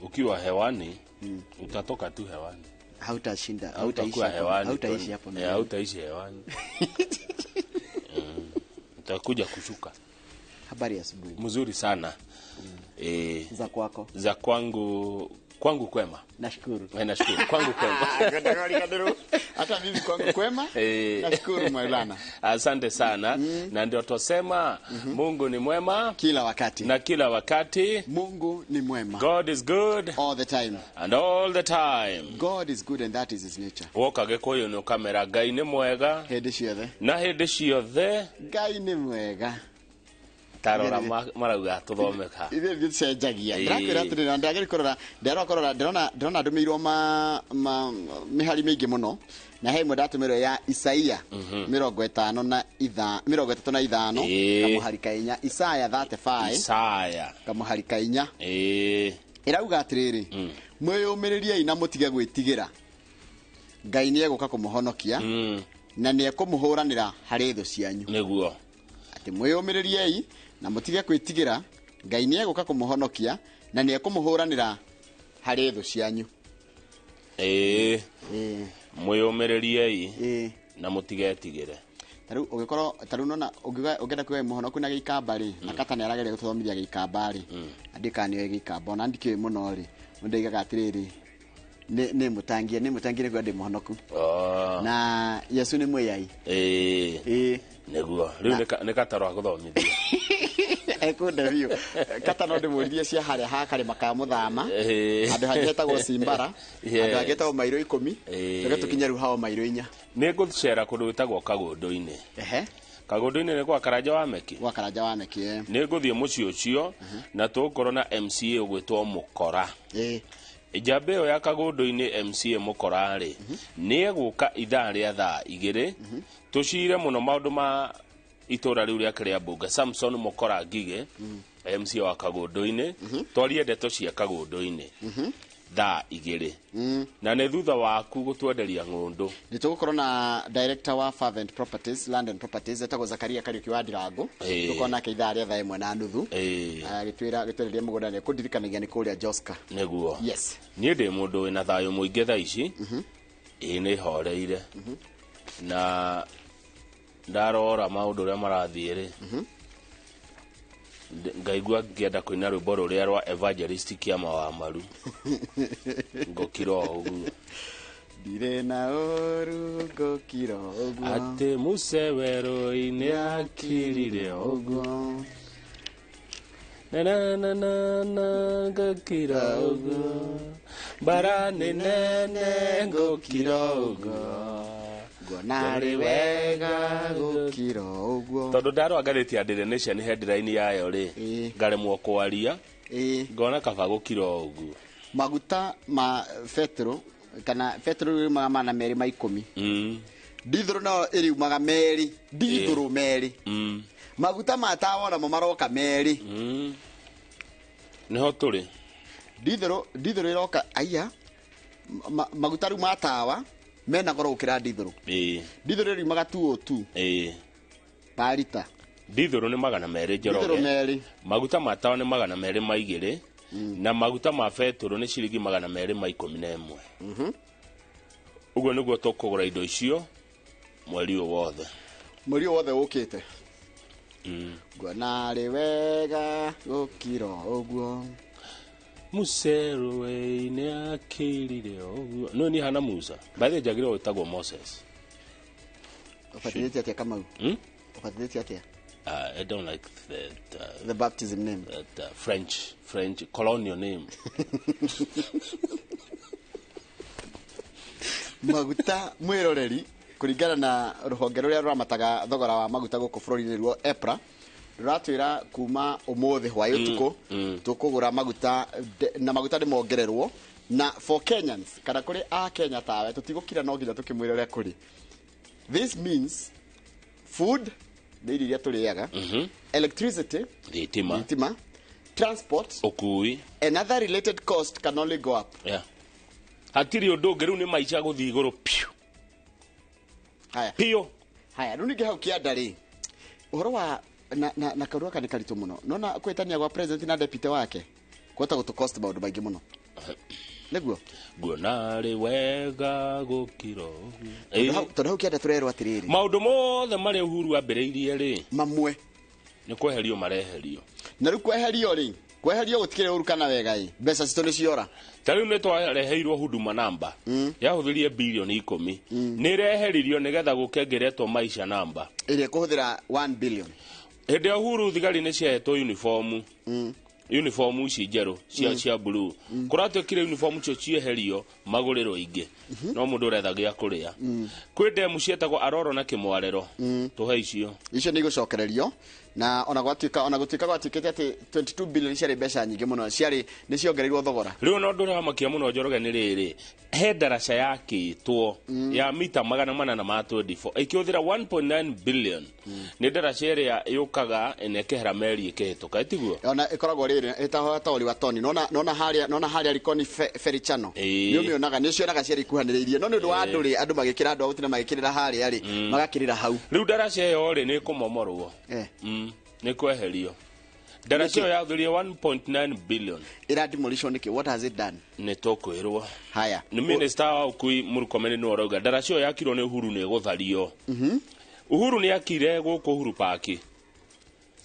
Ukiwa hewani utatoka tu hewani. Hautashinda, hautaishi Hautakuwa hapo, hewani. hautaishi hapo Eh, mbele. hautaishi hewani. Utakuja kushuka. Habari ya asubuhi. Mzuri sana. Eh, Za kwako? Za kwangu, kwangu kwema. Nashukuru. Eh, nashukuru. Kwangu kwema. Hata mimi kwangu kwema. Eh. Nashukuru Maulana. Asante sana. Na ndio tosema Mungu ni mwema kila wakati. Na kila wakati. Mungu ni mwema. God is good all the time. And all the time. God is good and that is his nature. Woka Gĩkũyũ nĩ ũkamera Ngai nĩ mwega hĩndĩ ciothe. Na hĩndĩ ciothe. Ngai nĩ mwega. Tarora marauga tũthomeka. Ithuĩ tũcenjagia. Ĩĩ. Ndĩrakwĩra atĩrĩrĩ, na ndĩrageria kũrora, ndĩrarora kũrora, ndĩrona ndũmĩirwo ma mĩhari mĩingĩ mũno, na he ĩmwe ndatũmĩrwo ya Isaia 35, kamũhari ka 4, Isaya 35. Isaya. Kamũhari ka 4. Ĩrauga atĩrĩrĩ, mwĩyũmĩrĩriei na mũtige gwĩtigĩra, Ngai nĩ egũka kũmũhonokia na nĩ ekũmũhũranĩra harĩ thũ cianyu. Nĩguo. Atĩ mwĩyũmĩrĩriei na mũtige gwĩtigĩra, Ngai nĩ egũka kũmũhonokia na nĩ ekũmũhũranĩra harĩ thũ cianyu. Mwĩyũmĩrĩriei na mũtigetigĩre. Ta rĩu ũngĩkorwo, ta rĩu nona ũngĩenda kuoya mũhonoku na gĩikamba rĩ, na Kata nĩ arageria gũtũthomithia gĩikamba rĩ, andĩka nĩ oĩ gĩikamba, ona ndikĩũĩ mũno rĩ, mũndũ aigaga atĩrĩrĩ, nĩ mũtangie, nĩ mũtangie nĩguo ndĩ mũhonoku. Na Yesu nĩ mwĩyai. Nĩguo. Rĩu nĩ Kata rwa gũthomithia. Ekunda biũ. Kata no ndĩmũririe cia harĩa ha karĩma ka mũthama. Handũ hangĩ hetagwo Simbara. Handũ hangĩ hetagwo mairo 10. Tũke tũkinye rĩu hao mairo 4. Nĩ ngũcera kũndũ gwĩtagwo Kagũndũ-inĩ. Kagũndũ-inĩ nĩ gwa Karanja wa Meki. Gwa Karanja wa Meki, eh. Nĩ ngũthiĩ mũciĩ ũcio na tũgũkorwo na MCA ũgwĩtwo Mũkora. Njamba ĩyo ya Kagũndũ-inĩ MCA Mũkora rĩ, nĩ egũka ithaa rĩa thaa 2, tũcire mũno maũndũ ma itũra rĩu rĩake rĩa mbunge. Samson Mũkora Ngigĩ, MCA wa Kagũndũ-inĩ, twarie ndeto cia Kagũndũ-inĩ thaa 2. Na nĩ thutha waku gũtwenderia ng'ũndũ. Nĩ tũgũkorwo na director wa Fervent Properties, Land and Properties, etagwo Zakaria Kariuki wa Ndirango. Tũkorwo nake ithaa rĩa thaa ĩmwe na nuthu. Agĩtwĩra, agĩtwereria mũgũnda nĩ kũndirikanagia nĩ kũrĩa Joska. Nĩguo. Yes. Niĩ ndĩ mũndũ wĩna thayũ mũingĩ thaa ici. Ĩĩ, nĩ horeire. Na ndarora maũndũ ũrĩa marathiĩ rĩ, ngaigua ngĩenda kũina rwĩmbo rũrĩa rwa Evangelist Kĩama wa Maru. Ngũkira o ũguo. Ndirĩ na ũru ngũkira ũguo. Atĩ Musa werũ-inĩ akirire ũguo. Na na na na na ngũkira ũguo. Mbara nĩ nene ngũkira ũguo. Nguona arĩ wega gũkira ũguo. Tondũ ndarora ngathĩti ya Daily Nation headline yayo rĩ, ngaremwo kwaria. Ngona kaba gũkira o ũguo. Maguta ma betũrũ, kana betũrũ ĩriumaga mana merĩ ma ikũmi. Ndithũrũ nayo ĩriumaga merĩ, ndithũrũ merĩ. Maguta ma tawa namo maroka merĩ. Nĩho tũrĩ. Ndithũrũ ĩroka, aya, maguta rĩu ma tawa mena goro gũkĩra ndithũrũ. Ndithũrũ ĩriumaga 202. Pa lita. Ndithũrũ nĩ magana merĩ Njoroge. Ndithũrũ merĩ. Maguta ma tawa nĩ magana merĩ ma igĩrĩ. Na maguta ma betũrũ nĩ ciringi magana merĩ ma ikũmi na ĩmwe. Ũguo nĩguo tũkũgũra indo icio mweri ũyũ wothe. Mweri ũyũ wothe ũkĩte. Nguona arĩ wega gũkira ũguo. Musa rũĩ-inĩ akĩrire ũguo. No niĩ hana Musa. By the way, njagĩrĩirwo gwĩtagwo Moses. Ũbatithĩtio atĩa Kamau? Ũbatithĩtio atĩa? I don't like that, the baptism name. That French colonial name. Maguta mwiroreri kuringana na ruhonge ruria ruramataga thogora wa maguta guku bũrũri-inĩ ruo EPRA ruratwira kuma umuthi hwaĩ ũtukũ tukugura maguta na maguta nĩ mongererwo na for Kenyans kana kuri a Kenya tawe tutigukira no nginya tukimwira uria kuri. This means food nĩ irio iria tũrĩaga, electricity, thitima, thitima, transport, ũkui, and other related cost can only go up. Yeah. Hatirĩ ũndũ ũngĩ, rĩu nĩ maica gũthiĩ igũrũ piũ. Haya. Piũ. Haya, rĩu ningĩ hau kĩanda rĩ, ũhoro wa na kaũndũ gaka nĩ karitũ mũno. Nona kwĩtania gwa president na deputy wake kũhota gũtũ cost maũndũ maingĩ mũno. Nĩguo Nguona arĩ wega gũkira ũguo. Tondũ hau kĩanda tũrerwo atĩrĩrĩ, maũndũ mothe marĩa Uhuru ambĩrĩirie rĩ, mamwe nĩ kweherio mareherio. Na rĩu kweherio rĩ, kweherio gũtikĩrĩ ũru kana wega ĩ, mbeca citũ nĩ ciora. Ta rĩu nĩ twareheirwo Huduma Namba, yahũthĩrie bilioni 10, nĩ ĩreheririo nĩgetha gũkengeretwo Maisha Namba ĩrĩa ĩkũhũthĩra 1 billion. Hĩndĩ ya Uhuru thigari nĩ ciahetwo uniformu, uniformu ici njerũ cia blue. Kũratuĩkire uniform icio cieherio magũrĩrwo ingĩ, no mũndũ ũretha gĩa kũrĩa. Kwĩ ndemu cietagwo Aroro na Kĩmwarero, tũhe icio. Icio nĩ igũcokererio, na ona gwatuĩka, ona gũtuĩka gwatuĩkĩte atĩ 22 billion ciarĩ mbeca nyingĩ mũno, ciarĩ nĩ ciongereirwo thogora. Rĩu ona ũndũ ũramakia mũno Njoroge nĩ rĩrĩ, he ndaraca yakĩtwo ya mita 824 ĩkĩhũthĩra 1.9 billion. Nĩ ndaraca ĩrĩa yũkaga na ĩkehera meri ĩkĩhĩtũka, ĩtiguo? Ona ĩkoragwo rĩrĩ ĩtagwo Tori wa Toni. Nona harĩa Likoni Ferry Channel, nĩ ũmĩonaga, nĩ ũcionaga ciarĩ ikuhanĩrĩirie, no nĩ ũndũ wa andũ rĩ, andũ magĩkĩra, andũ a gũtinda magĩkĩrĩra harĩa rĩ, magakĩrĩra hau. Rĩu ndaraca ĩyo rĩ, nĩ ĩkũmomorwo. Nĩ kweherio. Ndaraca ĩyo yahũthĩrire 1.9 billion. Ĩra demolition nĩkĩ? What has it done? Nĩ tũkwĩrwo. Haya. Nĩ minister wa ũkui Murkomen nĩwe ũrauga ndaraca ĩyo yakirwo nĩ Uhuru nĩ ĩgũthario. Uhuru nĩ akire gũkũ Uhuru Park.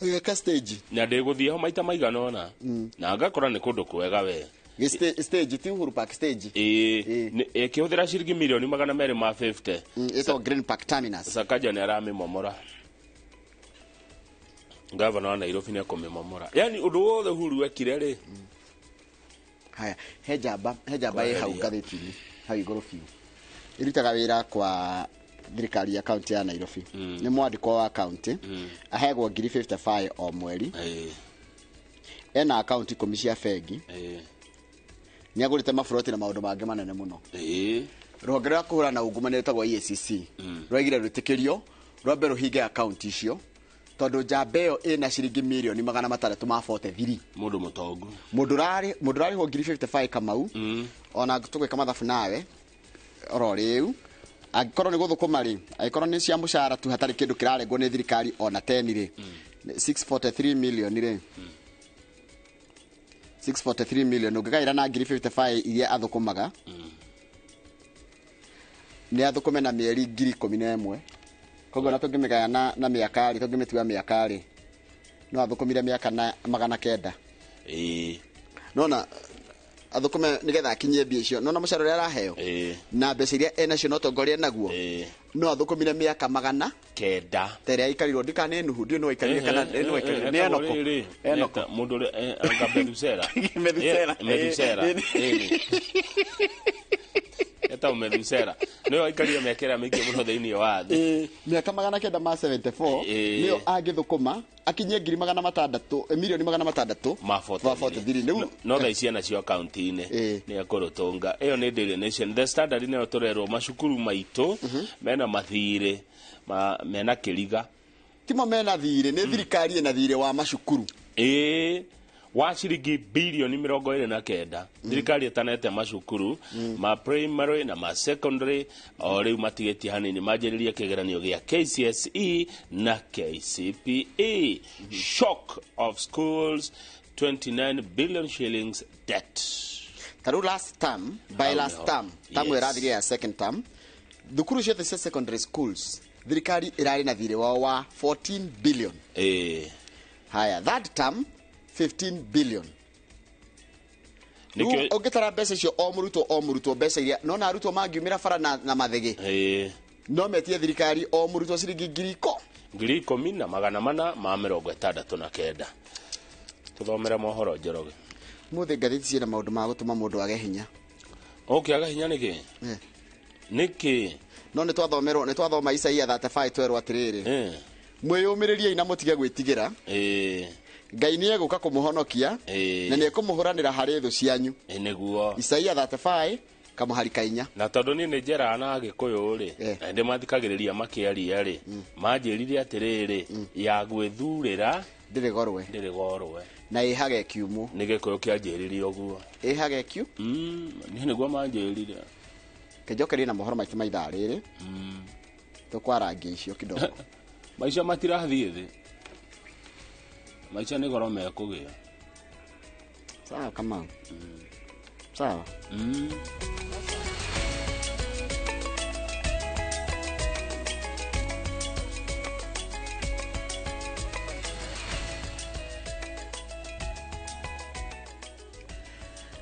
Ĩgeka stage. Na ndĩgũthiĩ ho maita maigana ũna. Na ngakora nĩ kũndũ kwega we. Gĩ stage ti Uhuru Park stage. Ĩĩ, ĩkĩhũthĩra ciringi mirioni 250. Ĩtagwo Green Park Terminus. Sakaja nĩ aramĩmomora. Gavana wa Nairobi nĩ ekũmĩmomora. Yaani ũndũ wothe Uhuru ekire rĩ. Haya, he njamba ĩ hau ngathĩti-inĩ, hau igũrũ biũ. Ĩrutaga wĩra kwa thirikari ya kaunti ya Nairobi. Nĩ mwandĩkwo wa kaunti. Aheagwo ngiri 55 o mweri. Ena akaunti 10 cia bengi. Nĩ agũrĩte maburoti na maũndũ mangĩ manene mũno. Rũhonge rwa kũhũrana na ungumania rwĩtagwo EACC. Rwaigire rwĩtĩkĩrio rwambe rũhinge akaunti icio, tondũ njamba ĩyo ĩna ciringi mirioni 643. Mũndũ mũtongu. Mũndũ ũrarĩhwo ngiri 55 Kamau, ona tũgwĩka mathabu nawe oro rĩu, angĩkorwo nĩ gũthũkũma rĩ, angĩkorwo nĩ cia mũcara tu hatarĩ kĩndũ kĩrarengwo nĩ thirikari ona 10 rĩ, 643 million rĩ. 643 million ũngĩgaĩra na ngiri 55 iria athũkũmaga, nĩ athũkũme na mĩeri ngiri 11. Koguo na tũngĩmĩgaya na mĩaka rĩ, tũngĩmĩtua mĩaka rĩ, no athũkũmire mĩaka na 900. Nona athũkũme nĩgetha akinyie mbia icio, nona mũcara ũrĩa araheo na mbeca iria enacio no tongoria naguo, no athũkũmire mĩaka 900 Ta ĩrĩa aikarĩirwo, ndikana nĩ Nuhu, ndiũĩ nũ aikarire kana nĩ aikarire, nĩ Enoko. Enoko. Mũndũ ũrĩa, anga Methusela. Methusela. Methusela. Etagwo Methusela. Nĩwe aikarire mĩaka ĩrĩa mĩingĩ mũno thĩinĩ wa thĩ. Mĩaka 974 nĩyo angĩthũkũma akinyie ngiri 600, mirioni 600 ma ma 43. Nĩu No thaa ici enacio akaunti-inĩ nĩ ekũrũtũnga. Ĩyo nĩ Daily Nation. The Standard nĩyo tũrerwo macukuru maitũ mena mathirĩ, mena kĩriga. Timo mena thirĩ, nĩ thirikari ĩna thirĩ wa macukuru. Wa ciringi bilioni 29. Thirikari ĩtanete macukuru ma primary na ma secondary, o rĩu matigĩtie hanini manjĩrĩrie kĩgeranio gĩa KCSE na KCPE. Shock of schools, 29 billion shillings debt. Ta rĩu last term, by last term, term ĩrathirire ya second term, thukuru ciothe cia secondary schools, thirikari ĩrarĩ na thirĩ wao wa 14 billion. Haya, third term 15 billion. Nĩkĩo Ũngĩtara mbeca icio o mũrutwo o mũrutwo mbeca iria, nona arutwo mangiumĩra bara na mathĩgĩ. No metie thirikari o mũrutwo ciringi ngiri ikũ. Ngiri ikũmi na magana mana ma mĩrongo ĩtandatũ na kenda. Tũthomere mohoro Njoroge. Mũthĩ ngathĩti ciĩna maũndũ ma gũtũma mũndũ age hinya. Ũkĩaga hinya nĩkĩ? Nĩkĩ? No nĩ twathomerwo, nĩ twathoma Isaia 35 twerwo atĩrĩrĩ. Mwĩyũmĩrĩriei na mũtige gwĩtigĩra. Ngai nĩ egũka kũmũhonokia, na nĩ ekũmũhũranĩra harĩ thũ cianyu. Nĩguo. Isaia 35 kamũhari ka 4. Na tondũ niĩ nĩ njeraga na Agĩkũyũ rĩ, na ndĩmathikagĩrĩria makĩaria rĩ, manjĩrire atĩrĩrĩ, ya gwĩthurĩra ndĩrĩ gorwe. Ndĩrĩ gorwe. Na ĩhage kiumũ. Nĩ Gĩkũyũ kĩanjĩrire ũguo. Ĩhage kiu? Niĩ nĩguo manjĩrire. Kĩnjokerie na mohoro maitũ ma ithaa rĩrĩ. Tũkwarangia icio kidogo. Maica matirathiĩ thĩ. Maica nĩ goro mekũgĩa. Sawa Kamau. Sawa.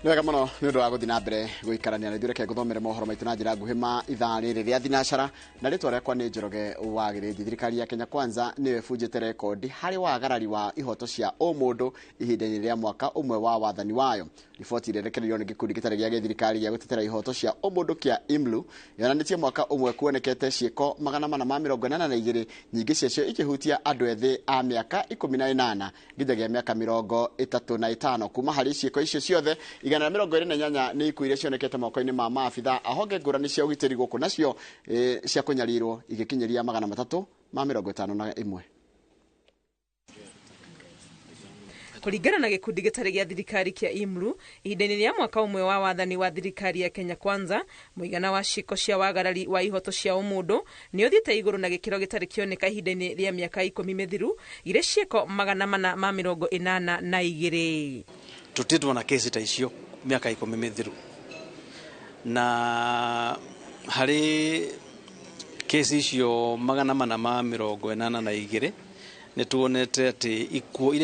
Nĩ wega mũno nĩ ũndũ wa gũthiĩ na mbere gũikarania na ithuĩ. Reke ngũthomere mohoro maitũ na njĩra nguhĩ ma ithaa rĩrĩ rĩa thinacara, na rĩtwa rĩakwa nĩ Njoroge wa Gĩthĩnji. Thirikari ya Kenya Kwanza nĩyo ĩbunjĩte rekondi harĩ wagarari wa ihoto cia ũmũndũ ihinda-inĩ rĩa mwaka ũmwe wa wathani wayo. Riboti ĩrĩa ĩrekereirio nĩ gĩkundi gĩtarĩ gĩa gĩthirikari gĩa gũtetera ihoto cia ũmũndũ kĩa IMLU yonanĩtie mwaka ũmwe kuonekete ciĩko 482, nyingĩ ciacio ikĩhutia andũ ethĩ a mĩaka 18 nginyagia mĩaka 35. Kuma harĩ ciĩko icio ciothe, 128 nĩ ikuũ iria cionekete moko-inĩ ma maabitha a honge ngũrani cia ũgitĩri gũkũ, nacio cia kũnyarirwo igĩkinyĩria 351. Kũringana na gĩkundi gĩtarĩ gĩa thirikari kĩa IMLU, ihinda-inĩ rĩa mwaka ũmwe wa wathani wa thirikari ya Kenya Kwanza, mũigana wa ciĩko cia wagarari wa ihoto cia ũmũndũ nĩ ũthiĩte igũrũ na gĩkĩro gĩtarĩ kĩoneka ihinda-inĩ rĩa mĩaka 10 mĩthiru, irĩ ciĩko 482. Tũtĩtwo na kesi ta icio mĩaka 10 mĩthiru, na harĩ kesi icio 482 nĩ tuonete atĩ ikuũ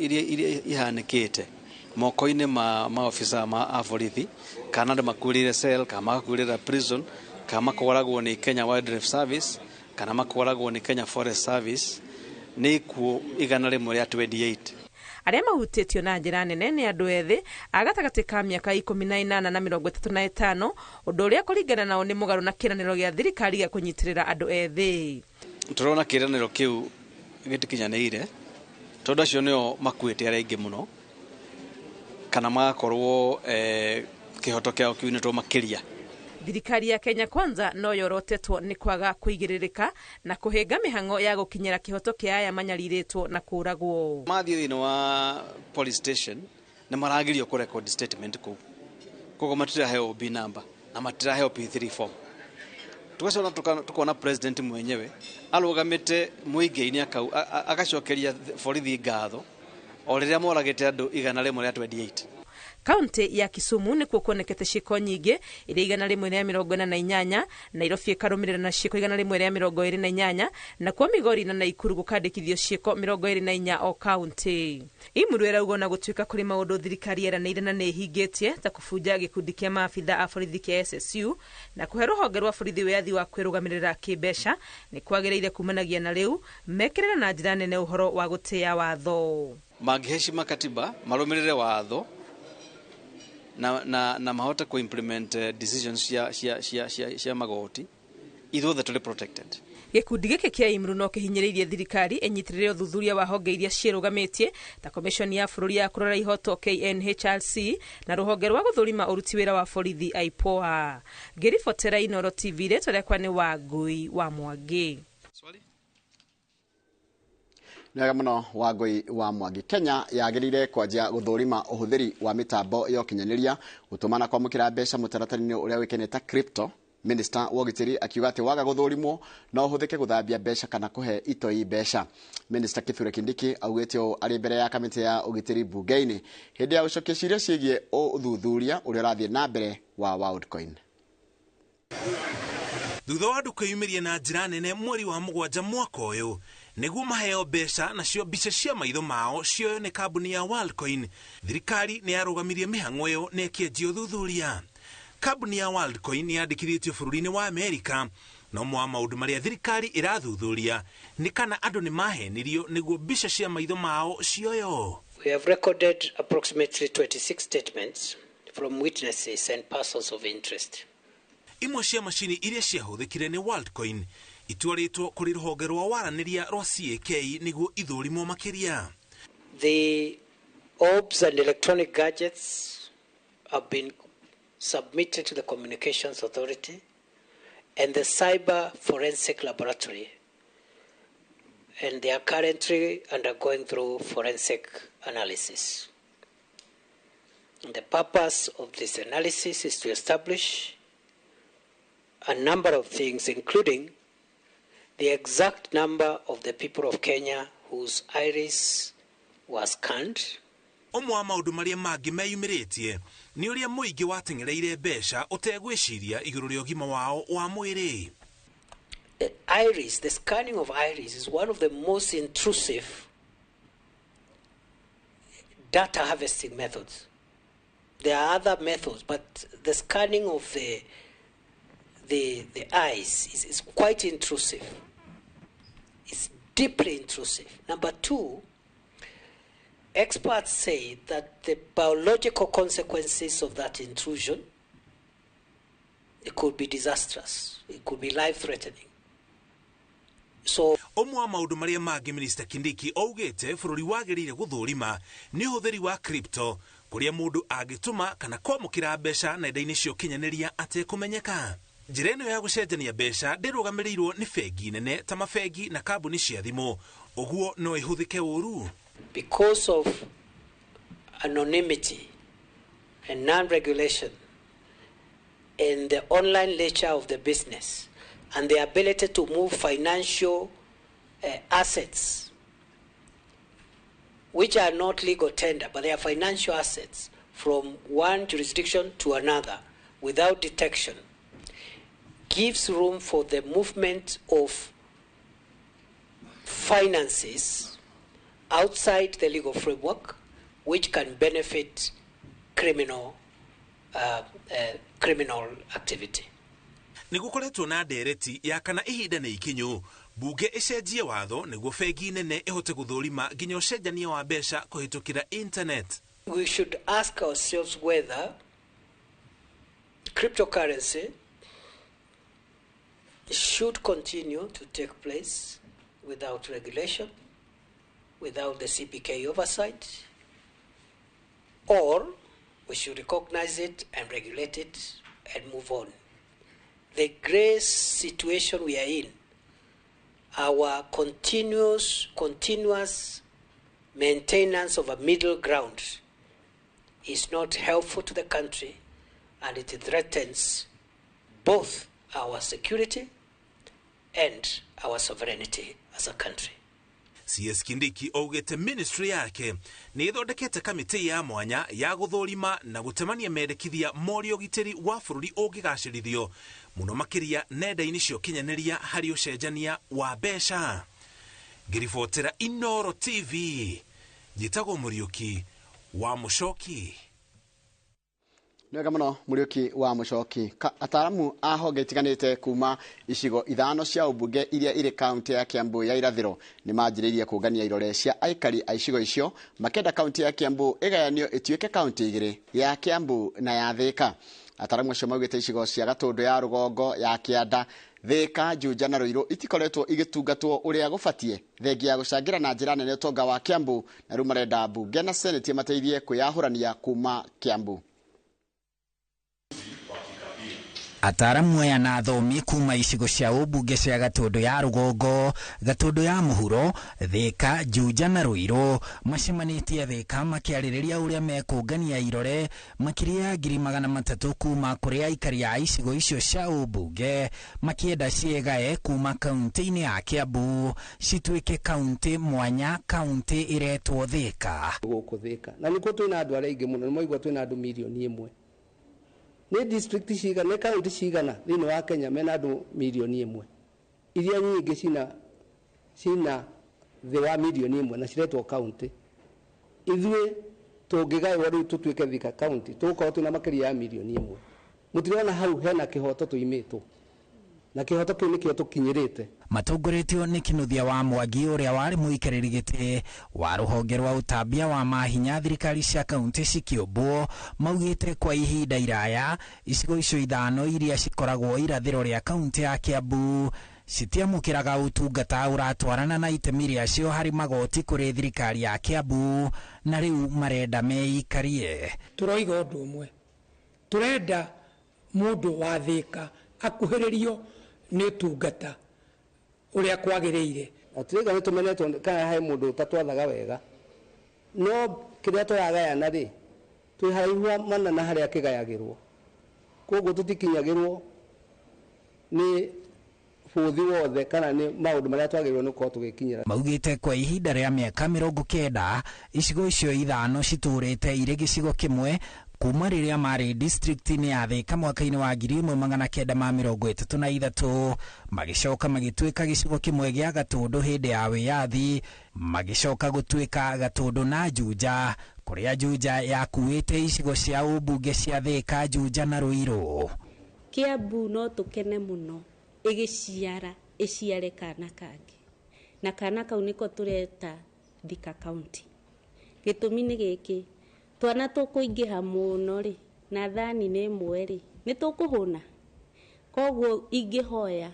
iria ihanĩkĩte moko-inĩ ma maobitha ma borithi, kana andũ makuĩrĩire cell, kana magakuĩrĩra prison, kana makoragwo nĩ Kenya Wildlife Service, kana makoragwo nĩ Kenya Forest Service, nĩ ikuũ 128. Arĩa mahutĩtio na njĩra nene nĩ andũ ethĩ a gatagatĩ ka mĩaka 18 na 35, ũndũ ũrĩa kũringana nao nĩ mũgarũ na kĩĩranĩro gĩa thirikari gĩa kũnyitĩrĩra andũ ethĩ. Tũrona kĩĩranĩro kĩu gĩtikinyanĩire, tondũ acio nĩo makuĩte arĩa aingĩ mũno, kana magakorwo kĩhoto kĩao kiunĩtwo makĩria. Thirikari ya Kenya Kwanza no yorotetwo nĩ kwaga kũigĩrĩrĩka na kũhĩnga mĩhang'o ya gũkinyĩra kĩhoto kĩa aya manyarirĩtwo na kũragwo. Mathiĩ thĩinĩ wa police station nĩ maragirio kũ record statement kũu, koguo matiraheo B number na matiraheo P3 form. Tugacoka tukona president mwenyewe arũgamĩte mũingĩ-inĩ agacokeria borithi ngatho o rĩrĩa moragĩte andũ 128. Kaunti ya Kisumu nĩkuo kuonekete ciĩko nyingĩ iria 148, Nairobi ĩkarũmĩrĩra na ciĩko 128, nakuo Migori na Naikuru gũkandĩkithio ciĩko 24 o kaunti. IMLU ĩrauga ona gũtuĩka kũrĩ maũndũ thirikari yeranĩire na nĩ ĩhingĩtie ta kũbunja gĩkundi kĩa maabitha a borithi kĩa SSU na kũhe rũhonge rwa borithi wĩyathi wa kwĩrũgamĩrĩra kĩmbeca, nĩ kwagĩrĩire kumanagia na rĩu mekĩrĩre na njĩra nene ũhoro wa gũtĩĩa watho. Mangĩheshima katiba, marũmĩrĩre watho na mahote ku implement decisions cia magoti, ithuothe tũrĩ protected. Gĩkundi gĩkĩ kĩa IMLU no kĩhinyĩrĩirie thirikari ĩnyitĩrĩre ũthuthuria wa honge iria ciĩrũgamĩtie ta Commission ya bũrũri ya kũrora ihoto KNHRC na rũhonge rwa gũthũrima ũruti wĩra wa borithi IPOA. Ngĩribotera Inooro TV, rĩtwa rĩakwa nĩ Wangui wa Mwangi. Nĩ wega mũno Wangui wa Mwangi. Kenya yagĩrĩire kwanjia gũthũrima ũhũthĩri wa mĩtambo ya ũkinyanĩria gũtũma na kwamũkĩra mbeca mũtaratara-inĩ ũrĩa ũĩkaine ta crypto. Minister wa ũgitĩri akiuga atĩ waga gũthũrimwo no ũhũthĩke gũthambia mbeca kana kũhe itoi mbeca. Minister Kithure Kindiki augĩte ũũ arĩ mbere ya kamĩtĩ ya ũgitĩri mbunge-inĩ hĩndĩ ya gũcokia ciũria ciĩgiĩ ũthuthuria ũrĩa ũrathiĩ na mbere wa Worldcoin. Thutha wa andũ kwĩyumĩria na njĩra nene mweri wa 7 mwaka ũyũ nĩguo maheo mbeca nacio mbica cia maitho mao cioywo nĩ kambuni ya Worldcoin, thirikari nĩ yarũgamirie mĩhang'o ĩyo na ĩkĩanjia ũthuthuria. Kambuni ya Worldcoin nĩ yandĩkithĩtio bũrũri-inĩ wa Amerika, na ũmwe wa maũndũ marĩa thirikari ĩrathuthuria nĩ kana andũ nĩ mahenirio nĩguo mbica cia maitho mao cioywo. We have recorded approximately 26 statements from witnesses and persons of interest. Imwe cia macini iria ciahũthĩkire nĩ Worldcoin itwarĩtwo kũrĩ rũhonge rwa waranĩria rwa CAK nĩguo ithũrimwo makĩria. The orbs and electronic gadgets have been submitted to the Communications Authority and the Cyber Forensic Laboratory, and they are currently undergoing through forensic analysis. And the purpose of this analysis is to establish a number of things, including the exact number of the people of Kenya whose iris was scanned. Ũmwe wa maũndũ marĩa mangĩ meyumĩrĩtie nĩ ũrĩa mũingĩ wateng'ereire mbeca ũtegwĩciria igũrũ rĩa ũgima wao wa mwĩrĩ. The iris, the scanning of iris is one of the most intrusive data harvesting methods. There are other methods, but the scanning of the eyes is quite intrusive. It's deeply intrusive. Number two, experts say that the biological consequences of that intrusion, it could be disastrous. It could be life-threatening. So Ũmwe wa maũndũ marĩa mangĩ Minister Kindiki augĩte bũrũri wagĩrĩire gũthũrima nĩ ũhũthĩri wa crypto, kũrĩa mũndũ angĩtũma kana kwamũkĩra mbeca nenda-inĩ cia ũkinyanĩria atekũmenyeka. Njĩra ĩno ya gũcenjania mbeca ndĩrũgamĩrĩirwo nĩ bengi nene ta mabengi na kambuni cia thimũ, ũguo no ĩhũthĩke ũru. Because of anonymity and non-regulation and the online nature of the business and the ability to move financial assets, which are not legal tender, but they are financial assets, from one jurisdiction to another without detection, gives room for the movement of finances outside the legal framework, which can benefit criminal activity. Nĩ gũkoretwo na ndereti ya kana ihinda nĩ ikinyu bunge ĩcenjie watho nĩguo bengi nene ĩhote gũthũrima nginya ũcenjania wa mbeca kũhĩtũkĩra internet. We should ask ourselves whether cryptocurrency should continue to take place without regulation, without the CBK oversight, or we should recognize it and regulate it and move on. The grey situation we are in, our continuous maintenance of a middle ground is not helpful to the country, and it threatens both our security and our sovereignty as a country. CS Kindiki augĩte ministry yake nĩ ĩthondekete kamĩtĩ ya mwanya ya gũthũrima na gũtemania mendekithia moria ũgitĩri wa bũrũri ũngĩgacĩrithio mũno makĩria nenda-inĩ cia ũkinyanĩria harĩ ũcenjania wa mbeca. Ngĩribotera Inooro TV, njĩtagwo Mũriũki wa Mũcoki. Nĩ wega mũno Mũriũki wa Mũcoki. Ataaramu a honge itiganĩte kuma icigo ithano cia ũmbunge iria irĩ kaunti ya Kiambu ya irathĩro nĩ manjĩrĩirie kũngania irore cia aikari a icigo icio makĩenda kaunti ya Kiambu ĩgayanio ĩtuĩke kaunti igĩrĩ, ya Kiambu na ya Thika. Ataaramu acio maugĩte icigo cia Gatũndũ ya rũgongo, ya Kĩanda, Thika, Juja na Ruiru itikoretwo igĩtungatwo ũrĩa gũbatiĩ thengia ya gũcangĩra na njĩra nene ũtonga wa Kiambu, na rĩu marenda mbunge na seneti mateithie kwĩyahũrania kuma Kiambu. Ataaramu aya na athomi kuma icigo cia ũmbunge cia Gatũndũ ya rũgongo, Gatũndũ ya mũhuro, Thika, Juja na Ruiru macemanĩtie Thika makĩarĩrĩria ũrĩa mekũngania irore makĩria ya 300,000 kuma kũrĩ aikari a icigo icio cia ũmbunge makĩenda ciĩgae kuma kaunti-inĩ ya Kiambu cituĩke kaunti mwanya, kaunti ĩretwo Thika. Gũkũ Thika na nĩkuo twĩna andũ arĩa aingĩ mũno, nĩmaigua twĩna andũ 1 million. Nĩ district cigana, nĩ kaunti cigana thĩinĩ wa Kenya mena andũ 1 million? Iria nyingĩ cina thĩ wa 1 million na ciretwo kaunti. Ithuĩ tũngĩgaĩrwo rĩu tũtuĩke Thika kaunti, tũgũkorwo twĩna makĩria ya 1 million. Mũtirona hau hena kĩhoto tũimĩtwo, na kĩhoto kĩu nĩkĩo tũkinyĩrĩte. Matongoretio nĩ Kinuthia wa Mwangi ũrĩa warĩ mũikarĩri gĩtĩ wa rũhonge rwa ũtambia wa mahinya thirikari cia kaunti cikĩũmbwo, maugĩte kwa ihinda iraya icigo icio ithano iria cikoragwo irathĩro rĩa kaunti ya Kiambu citiamũkĩraga ũtungata ũratwarana na itemi rĩacio harĩ magoti kũrĩ thirikari ya Kiambu, na rĩu marenda meikarie. Tũroiga ũndũ ũmwe, tũrenda mũndũ wa Thika akuhĩrĩrio nĩ ũtungata ũrĩa kwagĩrĩire. Atirĩga nĩ tũmenetwo kana he mũndũ ũtatwathaga wega, no kĩrĩa tũragayana rĩ, twĩ haraihu mana na harĩa kĩgayagĩrwo, koguo tũtikinyagĩrwo nĩ bũthi wothe kana nĩ maũndũ marĩa twagĩrĩirwo nĩ gũkorwo tũgĩkinyĩra. Maugĩte kwa ihinda rĩa mĩaka 90 icigo icio 5 citũrĩte irĩ gĩcigo kĩmwe kuma rĩrĩa marĩ district-inĩ ya Thika mwaka-inĩ wa 1933, magĩcoka magĩtuĩka gĩcigo kĩmwe gĩa Gatũndũ hĩndĩ ya wĩyathi, magĩcoka gũtuĩka Gatũndũ na Juja, kũrĩa Juja yakuĩte icigo cia ũmbunge cia Thika, Juja na Ruiru. Kiambu no tũkene mũno ĩgĩciara ĩciare kana kangĩ, na kana kau nĩko tũreta Thika County. Gĩtũmi nĩ gĩkĩ, twana tũkũingĩha mũno rĩ, na thani nĩ ĩmwe rĩ, nĩ tũkũhũna. Koguo ingĩhoya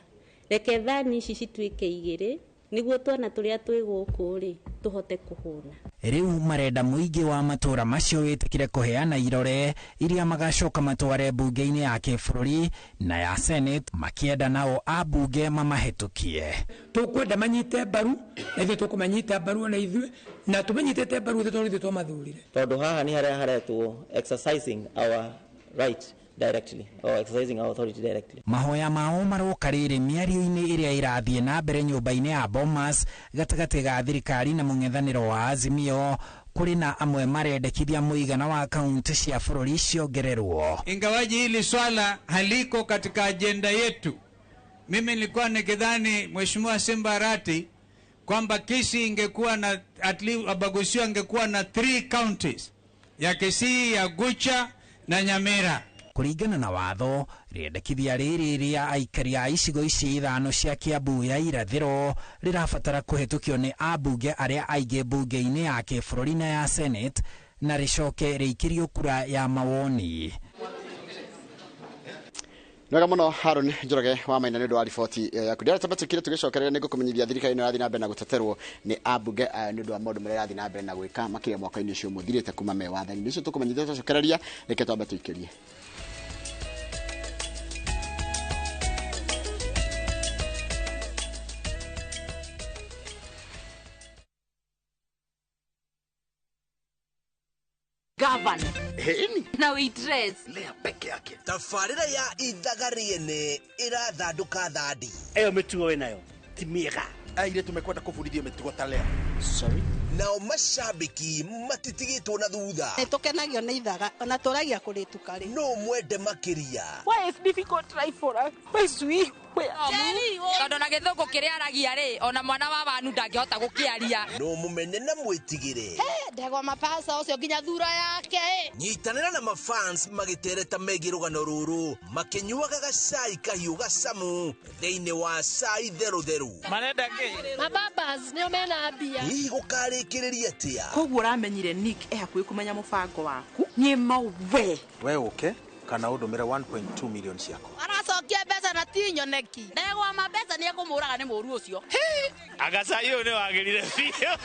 reke thani ici cituĩke 2 nĩguo twana tũrĩa twĩ gũkũ rĩ tũhote kũhũna. Rĩu marenda mũingĩ wa matũra macio wĩtĩkĩre kũheana irore iria magacoka matware mbunge-inĩ ya kĩbũrũri na ya Senate, makĩenda nao ambunge mamahĩtũkie. Tũkwenda manyite mbaru na ithuĩ tũkũmanyita mbaru ona ithuĩ, na tũmanyitĩte mbaru ithuĩ tondũ ithuĩ twamathurire. Tondũ haha nĩ harĩa haretwo exercising our right directly or exercising our authority directly. Mahoya mao maroka rĩrĩ mĩario-inĩ ĩrĩa ĩrathiĩ na mbere nyũmba-inĩ ya Bomas gatagatĩ ga thirikari na mũng'ethanĩro wa Azimio, kũrĩ na amwe marendekithia mũigana wa kaunti cia bũrũri ciongererwo. Ingawaji hili swala haliko katika ajenda yetu, mimi nilikuwa nikidhani Mheshimiwa Simba Arati kwamba Kisii ingekuwa na at least Abagusio angekuwa na 3 counties ya Kisii, ya Gucha na Nyamira. Kũringana na watho, rĩendekithia rĩrĩ rĩa aikari a icigo ici 5 cia Kiambu ya irathĩro rĩrabatara kũhĩtũkio nĩ ambunge arĩa aingĩ mbunge-inĩ ya kĩbũrũri na ya Senate, na rĩcoke rĩikĩrio kura ya mawoni. Nwega mũno Harun Njoroge wa Maina nĩ ũndũ wa riboti yaku. Ndĩrenda twambe tũkire tũgĩcokereria nĩ ngũkũmenyithia thirikari nĩ ĩrathiĩ na mbere na gũteterwo nĩ ambunge aya nĩ ũndũ wa maũndũ marĩa ĩrathiĩ na mbere na gwĩka makĩria mwaka-inĩ ũcio mũthirĩte kuma me wathani-inĩ. Ũcio tũkũmenyithia twacokereria, reke twambe tũikĩrie. Governor. Na waitress. Lea peke yake. Tabarĩra ya ithaga rĩene ĩrathandũka thandi. Ĩyo mĩtugo wĩnayo ti mĩega. Airĩtu mekwenda kũbundithio mĩtugo ta Lea. Sorry. Nao mashabiki matitigĩtwo na thutha. Nĩ tũkenagio nĩ ithaga ona tũragia kũrĩtuka rĩ. No mwende makĩria. Why is difficult life for us? Why is we? Tondũ na gĩthũngũ kĩrĩa aragia rĩ, ona mwana wa wanu ndangĩhota gũkĩaria. No mũmene na mwĩtigĩre. Ndegwa mapasa ũcio nginya thura yake. Nyitanĩra na mafans magĩtereta megiĩ rũgano rũrũ, makĩnyuaga gacai kahiũ gacamu thĩinĩ wa cai therũtherũ. Marenda kĩ? Mababas nĩo mena mbia. Hihi gũkarĩkĩrĩria atĩa? Koguo ũramenyire Nick e hakuhĩ kũmenya mũbango waku. Niĩ mawe. We ũke kana ũndũmĩre 1.2 million ciakwa. Aracokia mbeca na ti nyoneki. Ndegwa ma mbeca nĩ ekũmũraga nĩ mũru ũcio. Agacai ũyũ nĩ wagĩrire biũ.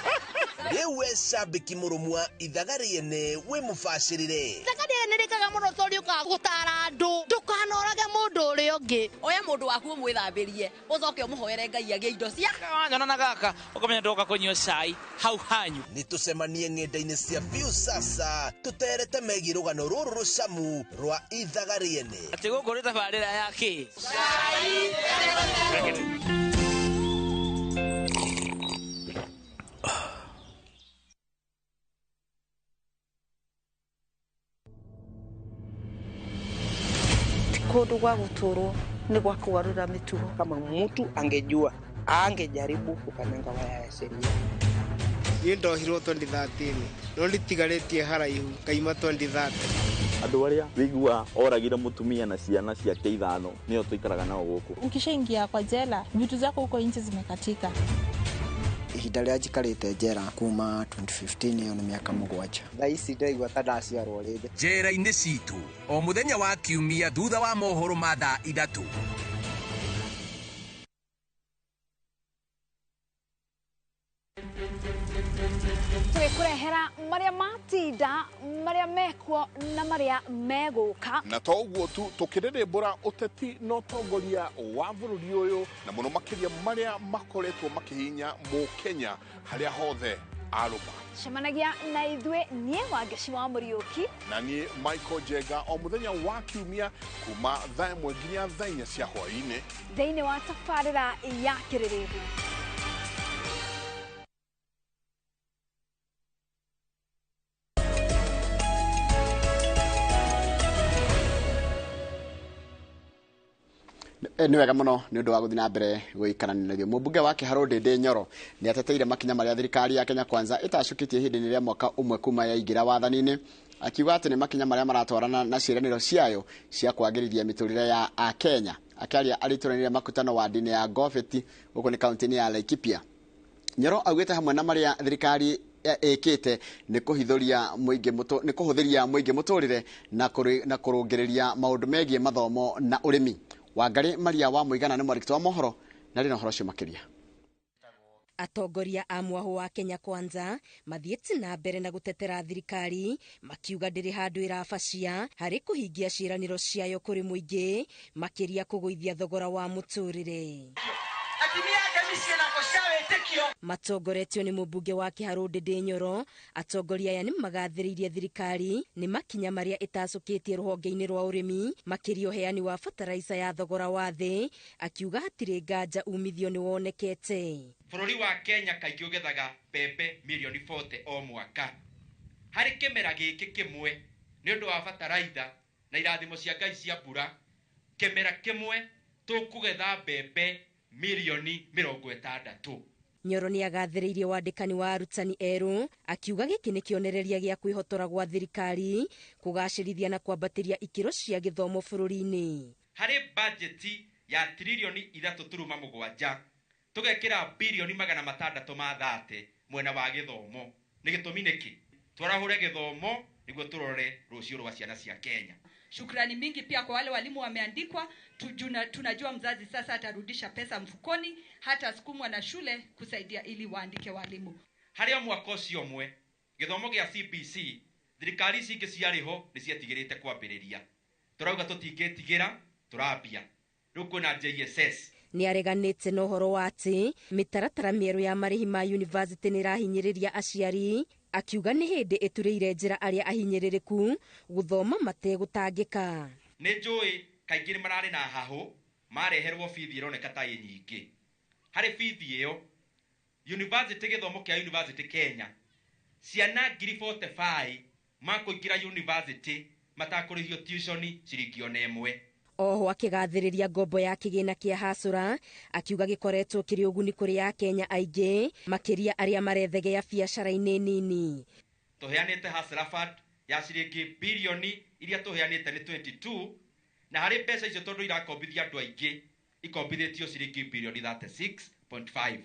Rĩu we cambĩki mũrũmu wa ithaga rĩene wĩ mũbacĩrĩre. Ithaga rĩene rĩkaga mũno tondũ rĩũkaga gũtara andũ. Ndũkanorage mũndũ ũrĩa ũngĩ. Oya mũndũ waku ũmwĩthambĩrie, ũcoke ũmũhoere Ngai agĩe indo cia. Wanyona na gaka ũkamenya ndoka kũnyua cai hau hanyu. Nĩ tũcemanie ng'enda-inĩ cia Viusasa tũterete megiĩ rũgano rũrũ rũcamu rwa ithaga rĩene. Atĩ gũkũ nĩ tabarĩra ya kĩ? Cai. Kũndũ gwa gũtũrwo nĩ gwa kũgarũra mĩtugo. Kama mtu angejua angejaribu kukanyanga waya ya sheria. Niĩ ndohirwo 2013 no nditigarĩtie haraihu ngaima 2030. Andũ arĩa wĩigua oragire mũtumia na ciana ciake 5 nĩo tũikaraga nao gũkũ. Ukishaingia kwa jela vitu zako huko nje zimekatika. Ihinda rĩrĩa njikarĩte njera kuma 2015 ĩyo nĩ mĩaka 7. Thaa ici ndĩraigua ta ndaciarwo rĩngĩ. Njera-inĩ citũ o mũthenya wa kiumia thutha wa mohoro ma thaa 3. Tũgĩkũrehera marĩa matinda, marĩa mekuo na marĩa megũka. Na to ũguo tu, tũkĩrĩrĩmbũra ũteti na ũtongoria wa bũrũri ũyũ na mũno makĩria marĩa makoretwo makĩhinya mũkenya harĩa hothe Arũma. Cemanagia na ithuĩ niĩ Wangeci wa Mũriũki na niĩ Michael Njenga o mũthenya wa kiumia kuma thaa 1 nginya thaa 4 cia hwaĩ-inĩ thĩinĩ wa tabarĩra ya Kĩrĩrĩmbũ. Nĩ wega mũno nĩ ũndũ wa gũthiĩ na mbere gũikarania naithuĩ. Mũmbunge wa Kĩharũ Ndĩndĩ Nyoro nĩ ateteire makinya marĩa thirikari ya Kenya Kwanza ĩtacũkĩtie ihinda-inĩ rĩa mwaka ũmwe kuma yaingĩra wathani-inĩ, akiuga atĩ nĩ makinya marĩa maratwarana na ciĩranĩro ciayo cia kwagĩrithia mĩtũrĩre ya Akenya. Akĩaria arĩ itũra-inĩ rĩa Makutano ward-inĩ ya Ngobeti gũkũ nĩ kaunti-inĩ ya Laikipia, Nyoro augĩte hamwe na marĩa thirikari ĩkĩte nĩ kũhithũria mũingĩ nĩ kũhũthĩria mũingĩ mũtũrĩre na kũrũngĩrĩria maũndũ megiĩ mathomo na ũrĩmi. Wangari Maria wa Mũigana nĩ mwandĩki wa mohoro na rĩ na ũhoro ũcio makĩria. Atongoria a mwahũ wa Kenya Kwanza mathiĩte na mbere na gũtetera thirikari makiuga ndĩrĩ handũ ĩrabacia harĩ kũhingia ciĩranĩro ciayo kũrĩ mũingĩ, makĩria kũgũithia thogora wa mũtũrĩre. Matongoretio nĩ mũmbunge wa Kĩharũ Ndĩndĩ Nyoro, atongoria aya nĩ magathĩrĩirie thirikari nĩ makinya marĩa ĩtacũkĩtie rũhonge-inĩ rwa ũrĩmi, makĩria ũheani wa bataraica ya thogora wa thĩ, akiuga hatirĩ nganja umithio nĩ wonekete. Bũrũri wa Kenya kaingĩ ũgethaga mbembe mirioni 40 o mwaka. Harĩ kĩmera gĩkĩ kĩmwe nĩ ũndũ wa bataraitha na irathimo cia Ngai cia mbura, kĩmera kĩmwe tũkũgetha mbembe mirioni 60. Nyoro nĩ agathĩrĩirie wandĩkani wa arutani erũ, akiuga gĩkĩ nĩ kĩonereria gĩa kwĩhotora gwa thirikari kũgacĩrithia na kwambatĩria ikĩro cia gĩthomo bũrũri-inĩ. Harĩ bajeti ya tririoni 3.7 tũgekĩra birioni 630 mwena wa gĩthomo. Nĩ gĩtũmi nĩkĩ? Twarahũre gĩthomo nĩguo tũrore rũciũ rwa ciana cia Kenya. Shukrani mingi pia kwa wale walimu wameandikwa. Tunajua mzazi sasa atarudisha pesa mfukoni, hata sukumwa na shule kusaidia ili waandike walimu. Harĩ o mwaka ũcio ũmwe gĩthomo gĩa CBC thirikari ici ingĩ ciarĩ ho nĩ ciatigĩrĩte kwambĩrĩria. Tũrauga tũtingĩtigĩra, tũrambia. Rĩu kwĩna JSS. Nĩ areganĩte na ũhoro wa atĩ mĩtaratara mĩerũ ya marĩhi ma yunivasĩtĩ nĩ ĩrahinyĩrĩria aciari, akiuga nĩ hĩndĩ ĩturĩire njĩra arĩa ahinyĩrĩrĩku gũthoma mategũtangĩka. Nĩ njũĩ kaingĩ nĩ mararĩ na hahũ mareherwo bithi ĩroneka ta ĩ nyingĩ. Harĩ bithi ĩyo yunivasĩtĩ, gĩthomo kĩa yunivasĩtĩ Kenya, ciana 45,000 makũingĩra yunivasĩtĩ matakũrĩhio tuition ciringi ona ĩmwe. Oho akĩgathĩrĩria ngombo ya kĩgĩna kĩa Hasũra, akiuga gĩkoretwo kĩrĩ ũguni kũrĩ Akenya aingĩ, makĩria arĩa marethegea biacara-inĩ nini. Tũheanĩte Hustler Fund ya ciringi birioni iria tũheanĩte nĩ 22, na harĩ mbeca icio tondũ irakombithia andũ aingĩ ikombithĩtio ciringi birioni 36.5.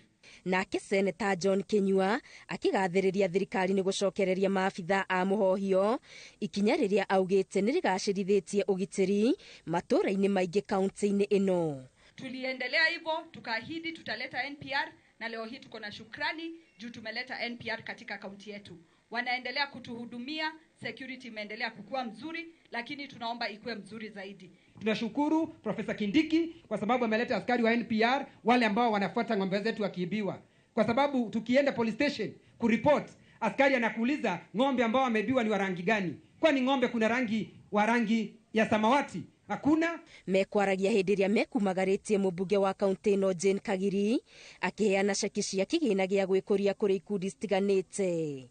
Nake Seneta John Kinyua akĩgathĩrĩria thirikari nĩ gũcokereria maabitha a mũhohio, ikinya rĩrĩa augĩte nĩ rĩgacĩrithĩtie ũgitĩri matũũra-inĩ maingĩ kaunti-inĩ ĩno. Tuliendelea hivyo tukaahidi tutaleta NPR, na leo hii tuko na shukrani juu tumeleta NPR katika kaunti yetu. Wanaendelea kutuhudumia, security imeendelea kukua mzuri, lakini tunaomba ikuwe mzuri zaidi. Tunashukuru Profesa Kindiki kwa sababu ameleta askari wa NPR wale ambao wanafuata ng'ombe zetu wakiibiwa. Kwa sababu tukienda police station kuripot, askari anakuuliza ng'ombe ambao wameibiwa ni wa rangi gani? Kwani ng'ombe kuna rangi wa rangi ya samawati? Hakuna. Mekwaragia hĩndĩ ĩrĩa mekumagarĩtie mũmbunge wa kaunti ĩno Jane Kagiri akĩheana ceki cia kĩgĩna gĩa gwĩkũria kũrĩ ikundi citiganĩte.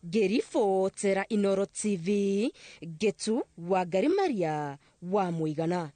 Ngĩribotera Inoro TV, Ngetu Wangari Maria wa Mũigana.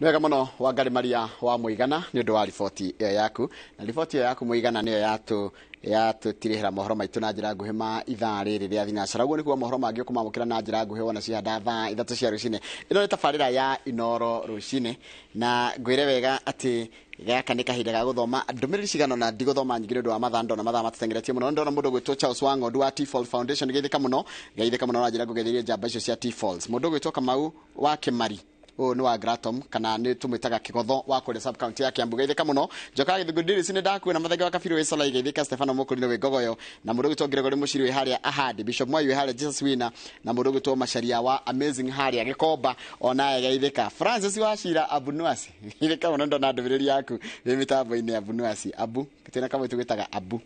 Nĩ wega mũno Wangari Maria wa Mũigana nĩ ũndũ wa riboti ĩyo yaku, na riboti ĩyo yaku Mũigana nĩyo yatũtirĩhĩra mohoro maitũ na njĩra nguhĩ ma ithaa rĩrĩ rĩa thinacara. Ũguo nĩkuo mohoro mangĩ ũkũmamũkĩra na njĩra nguhĩ wona cihanda thaa 3 cia rũcinĩ. Ĩno nĩ tabarĩra ya Inoro rũcinĩ, na ngwĩre wega atĩ gaka nĩ kahinda ga gũthoma ndũmĩrĩri cigana na ndigũthoma nyingĩ nĩ ũndũ wa mathaa, ndona mathaa matũteng'eretie mũno. Ndona mũndũ ũgwĩtwo Charles Wang'ondu wa T-Falls Foundation, geithĩka mũno, geithĩka mũno na njĩra ngũgeithĩrie njamba icio cia T-Falls. Mũndũ ũgwĩtwo Kamau wa Kĩmari, ũyũ nĩ wa Gratom kana nĩ tũmwĩtaga Kĩgotho wa kũrĩa sub county ya Kiambu, geithĩka mũno. Njokaga Gĩthũngũri Ndirici nĩ ndakuona Mathenge wa Kabiru wĩ Solai, geithĩka Stefano Mũkũrinũ wĩ Ngogoyo, na mũndũ ũgwĩtwo Gregory Mũciri wĩ harĩa Ahadi, Bishop Mwai wĩ harĩa Jesus Wina, na mũndũ ũgwĩtwo Macharia wa Amazing harĩa Gĩkomba onaye geithĩka. Francis wa Shira Abunuasi, geithĩka mũno, ndona ndũmĩrĩri yaku wĩ mĩtambo-inĩ. Abunuasi, Abu twĩna kamwe tũgwĩtaga Abu.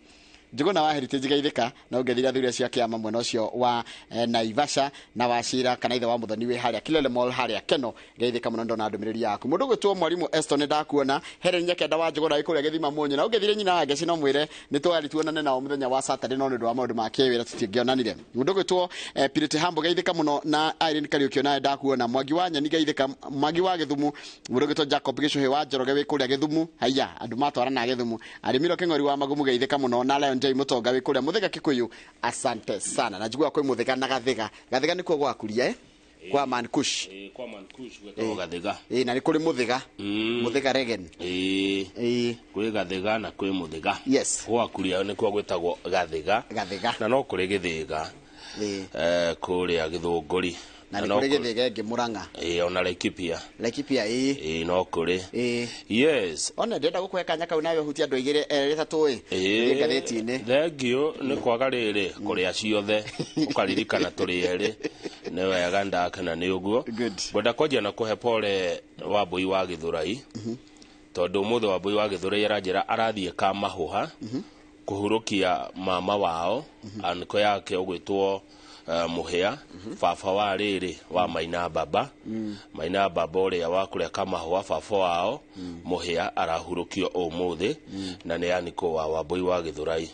Njũgũna wa Heritage geithĩka na ũngethire athuri acio a kĩama mwena ũcio wa Naivasha na Wacira kana ithe wa Mũthoni wĩ harĩa Kilele Mall harĩa Keno, geithĩka mũno, ndona ndũmĩrĩri yaku. Mũndũ ũgwĩtwo mwarimũ Eston nĩndakuona. Helen Nyakenda wa Njũgũna wĩ kũrĩa Gĩthima Mũnyũ, na ũngethire nyina wa Ngeci, no mwĩre nĩ twari tuonane nao mũthenya wa Saturday, no nĩ ũndũ wa maũndũ ma kĩwĩra tũtingĩonanire. Mũndũ ũgwĩtwo Purity Hambo, geithĩka mũno, na Irene Kariũki, onawe ndakuona. Mwangi wa Nyeni, geithĩka. Mwangi wa Gĩthumu, mũndũ ũgwĩtwo Jacob Gĩcũhĩ wa Njoroge wĩ kũrĩa Gĩthumu, haiya andũ matwarana Gĩthumu. Arĩmiro Kĩng'ori wa Magumu, geithĩka mũno, na Lion J Mũtonga wĩ kũrĩa Mũthĩga Kikuyu, asante sana. Na njiguaga kwĩ Mũthĩga na Gathĩga. Gathĩga nĩkuo gwakuria kwa Mankush. Kwa Mankush gwĩtagwo Gathĩga. Na nĩ kũrĩ Mũthĩga, Mũthĩga Regen. Ĩĩ, kwĩ Gathĩga na kwĩ Mũthĩga. Yes. Gwakuria nĩkuo gwĩtagwo Gathĩga. Gathĩga. Na no kũrĩ Gĩthĩga kũrĩa Gĩthũngũri. Na nĩ no kũrĩ Gĩthĩga ĩngĩ Mũrang'a. Ĩĩ, ona Laikipia. Laikipia, ĩĩ. Ĩĩ, no kũrĩ. Yes. Ona ndĩrenda gũkũhe kanya kau nawe ũhutie andũ igĩrĩ, erĩ, ĩtatũ ĩ tũthiĩ ngathĩti-inĩ. Thengiũ nĩ kwaga rĩrĩ kũrĩa ciothe ũkaririkana tũrĩ erĩ, nĩ wega, ndakena nĩ ũguo. Ngwenda kwanjia na kũhe pole Wambũi wa Gĩthũrai, tondũ ũmũthĩ Wambũi wa Gĩthũrai aranjĩra arathiĩ Kamahũha kũhurũkia mama wao, anko yake ũgwĩtwo Mũhĩa, baba wa rĩrĩ wa Maina Baba. Maina Baba ũrĩa wa kũrĩa Kamahũa, baba wao Mũhĩa arahurũkio ũmũthĩ, na nĩ aniko wa Wambũi wa Gĩthũrai.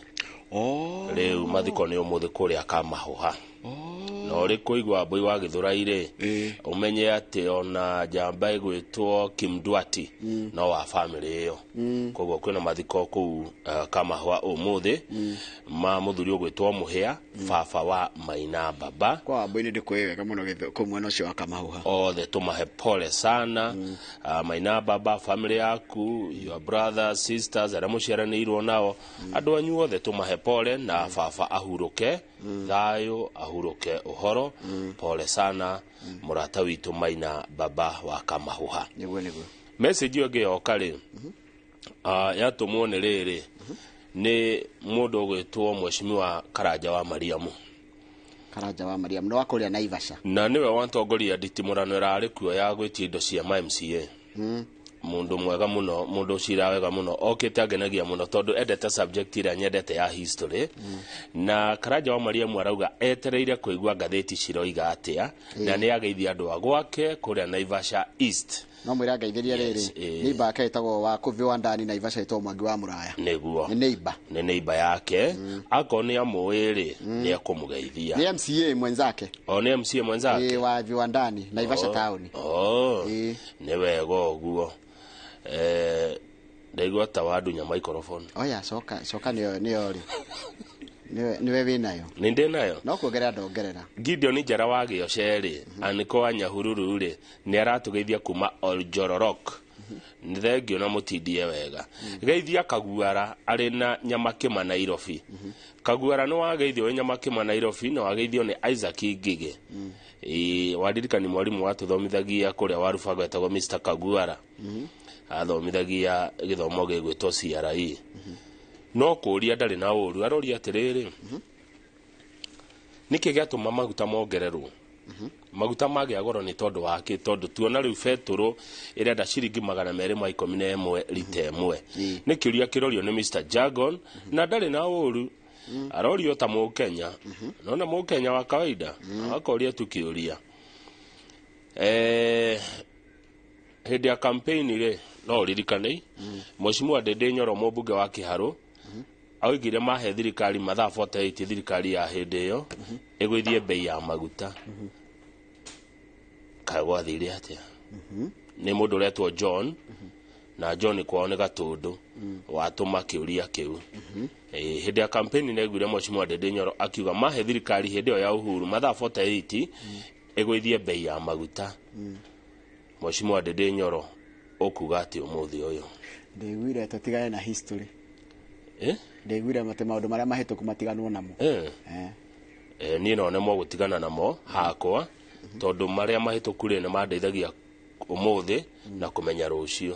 Rĩu mathiko nĩ ũmũthĩ kũrĩa Kamahũha. Na ũrĩ kũigua Wambũi wa Gĩthũrai rĩ, ũmenye atĩ ona njamba ĩgwĩtwo Kim Duati no wa famĩlĩ ĩyo. Koguo kwĩna mathiko kũu Kamahũa ũmũthĩ ma mũthuri ũgwĩtwo Mũhĩa, baba wa Maina Baba. Kwa Wambũi nĩ ndĩkũĩ wega mũno kũu mwena ũcio wa Kamahũha. Othe tũmahe pole sana. Maina Baba, family yaku, your brothers, sisters, arĩa mũciaranĩirwo nao, andũ anyu othe tũmahe pole, na baba ahurũke thayũ, ahurũke ũhoro. Pole sana, mũrata witũ Maina Baba wa Kamahũha. Nĩguo, nĩguo. Message ĩyo ĩngĩ yoka rĩ, yatũmwo nĩ rĩrĩ, nĩ mũndũ ũgwĩtwo Mheshimiwa Karanja wa Mariamu. Karanja wa Mariamu nĩ wa kũrĩa Naivasha. Na nĩwe watongoria nditimũrano ĩrarĩ kuo ya gwĩtia indo cia ma MCA. Mũndũ mwega mũno, mũndũ ũcira wega mũno, okĩte angenagia mũno tondũ endete subject ĩrĩa nyendete ya history. Na Karanja wa Mariamu arauga etereire kũigua ngathĩti ciroiga atĩa, na nĩ ageithia andũ a gwake kũrĩa Naivasha East. No mwĩre angeithĩria rĩrĩ, neighbor yake ĩtagwo wa kũu viwandani Naivasha, ĩtagwo Mwangi wa Mũraya. Nĩguo. Nĩ neighbor. Nĩ neighbor yake. Akorwo nĩ amũĩ rĩ, nĩ ekũmũgeithia. Nĩ MCA mwenzake. O nĩ MCA mwenzake. Ĩĩ, wa viwandani Naivasha town. Oh, nĩ wega ũguo. Ndaigua ta wandunya microphone. Oya, coka coka, nĩyo nĩyo rĩ, nĩwe wĩnayo. Nĩ ndĩ nayo. No kuongerera ndongerera. Gideon Njara wa Gĩoce rĩ, anĩko wa Nyahururu rĩ, nĩ aratũgeithia kuma Oljororok. Nĩ thengio na mũtindie wega. Geithia Kaguara arĩ na Nyamakĩma Nairobi. Kaguara nĩ wageithio wĩ Nyamakĩma Nairobi, na wageithio nĩ Isaac Ngigĩ. Ĩĩ, waririkani mwarimũ watũthomithagia kũrĩa Warubago etagwo Mr Kaguara, athomithagia gĩthomo gĩgwĩtwo CRE. No kũũria ndarĩ na ũru, aroria atĩrĩrĩ, nĩkĩ gĩatũma maguta mongererwo? Maguta magĩa goro nĩ tondũ wa kĩ? Tondũ tuona rĩu betũrũ ĩrenda ciringi 211 rita ĩmwe. Nĩ kĩũria kĩrorio nĩ Mr Jagon, na ndarĩ na ũru, arorio ta mũkenya, nona mũkenya wa kawaida akoria tu kĩũria. Hĩndĩ ya campaign rĩ, no ũririkane Mheshimiwa Ndindi Nyoro, mũmbunge wa Kĩharũ, oigire mahe thirikari mathaa 48, thirikari ya hĩndĩ ĩyo ĩgũithie bei ya maguta. Kaĩ gwathire atĩa? Nĩ mũndũ ũretwo John, na John kwao nĩ Gatũndũ, watũma kĩũria kĩu. Hĩndĩ ya campaign nĩaiguire Mheshimiwa Ndindi Nyoro akiuga mahe thirikari hĩndĩ ĩyo ya Uhuru mathaa 48 ĩgũithie bei ya maguta. Mheshimiwa Ndindi Nyoro, ũkuga atĩ ũmũthĩ ũyũ? Ndĩiguire tũtigane na history. Eh? Ndĩiguire atĩ maũndũ marĩa mahĩtũku matiganwo namo. Niĩ no nemwo gũtigana namo hakwa, tondũ marĩa mahĩtũku rĩ, nĩ mandeithagia ũmũthĩ na kũmenya rũciũ.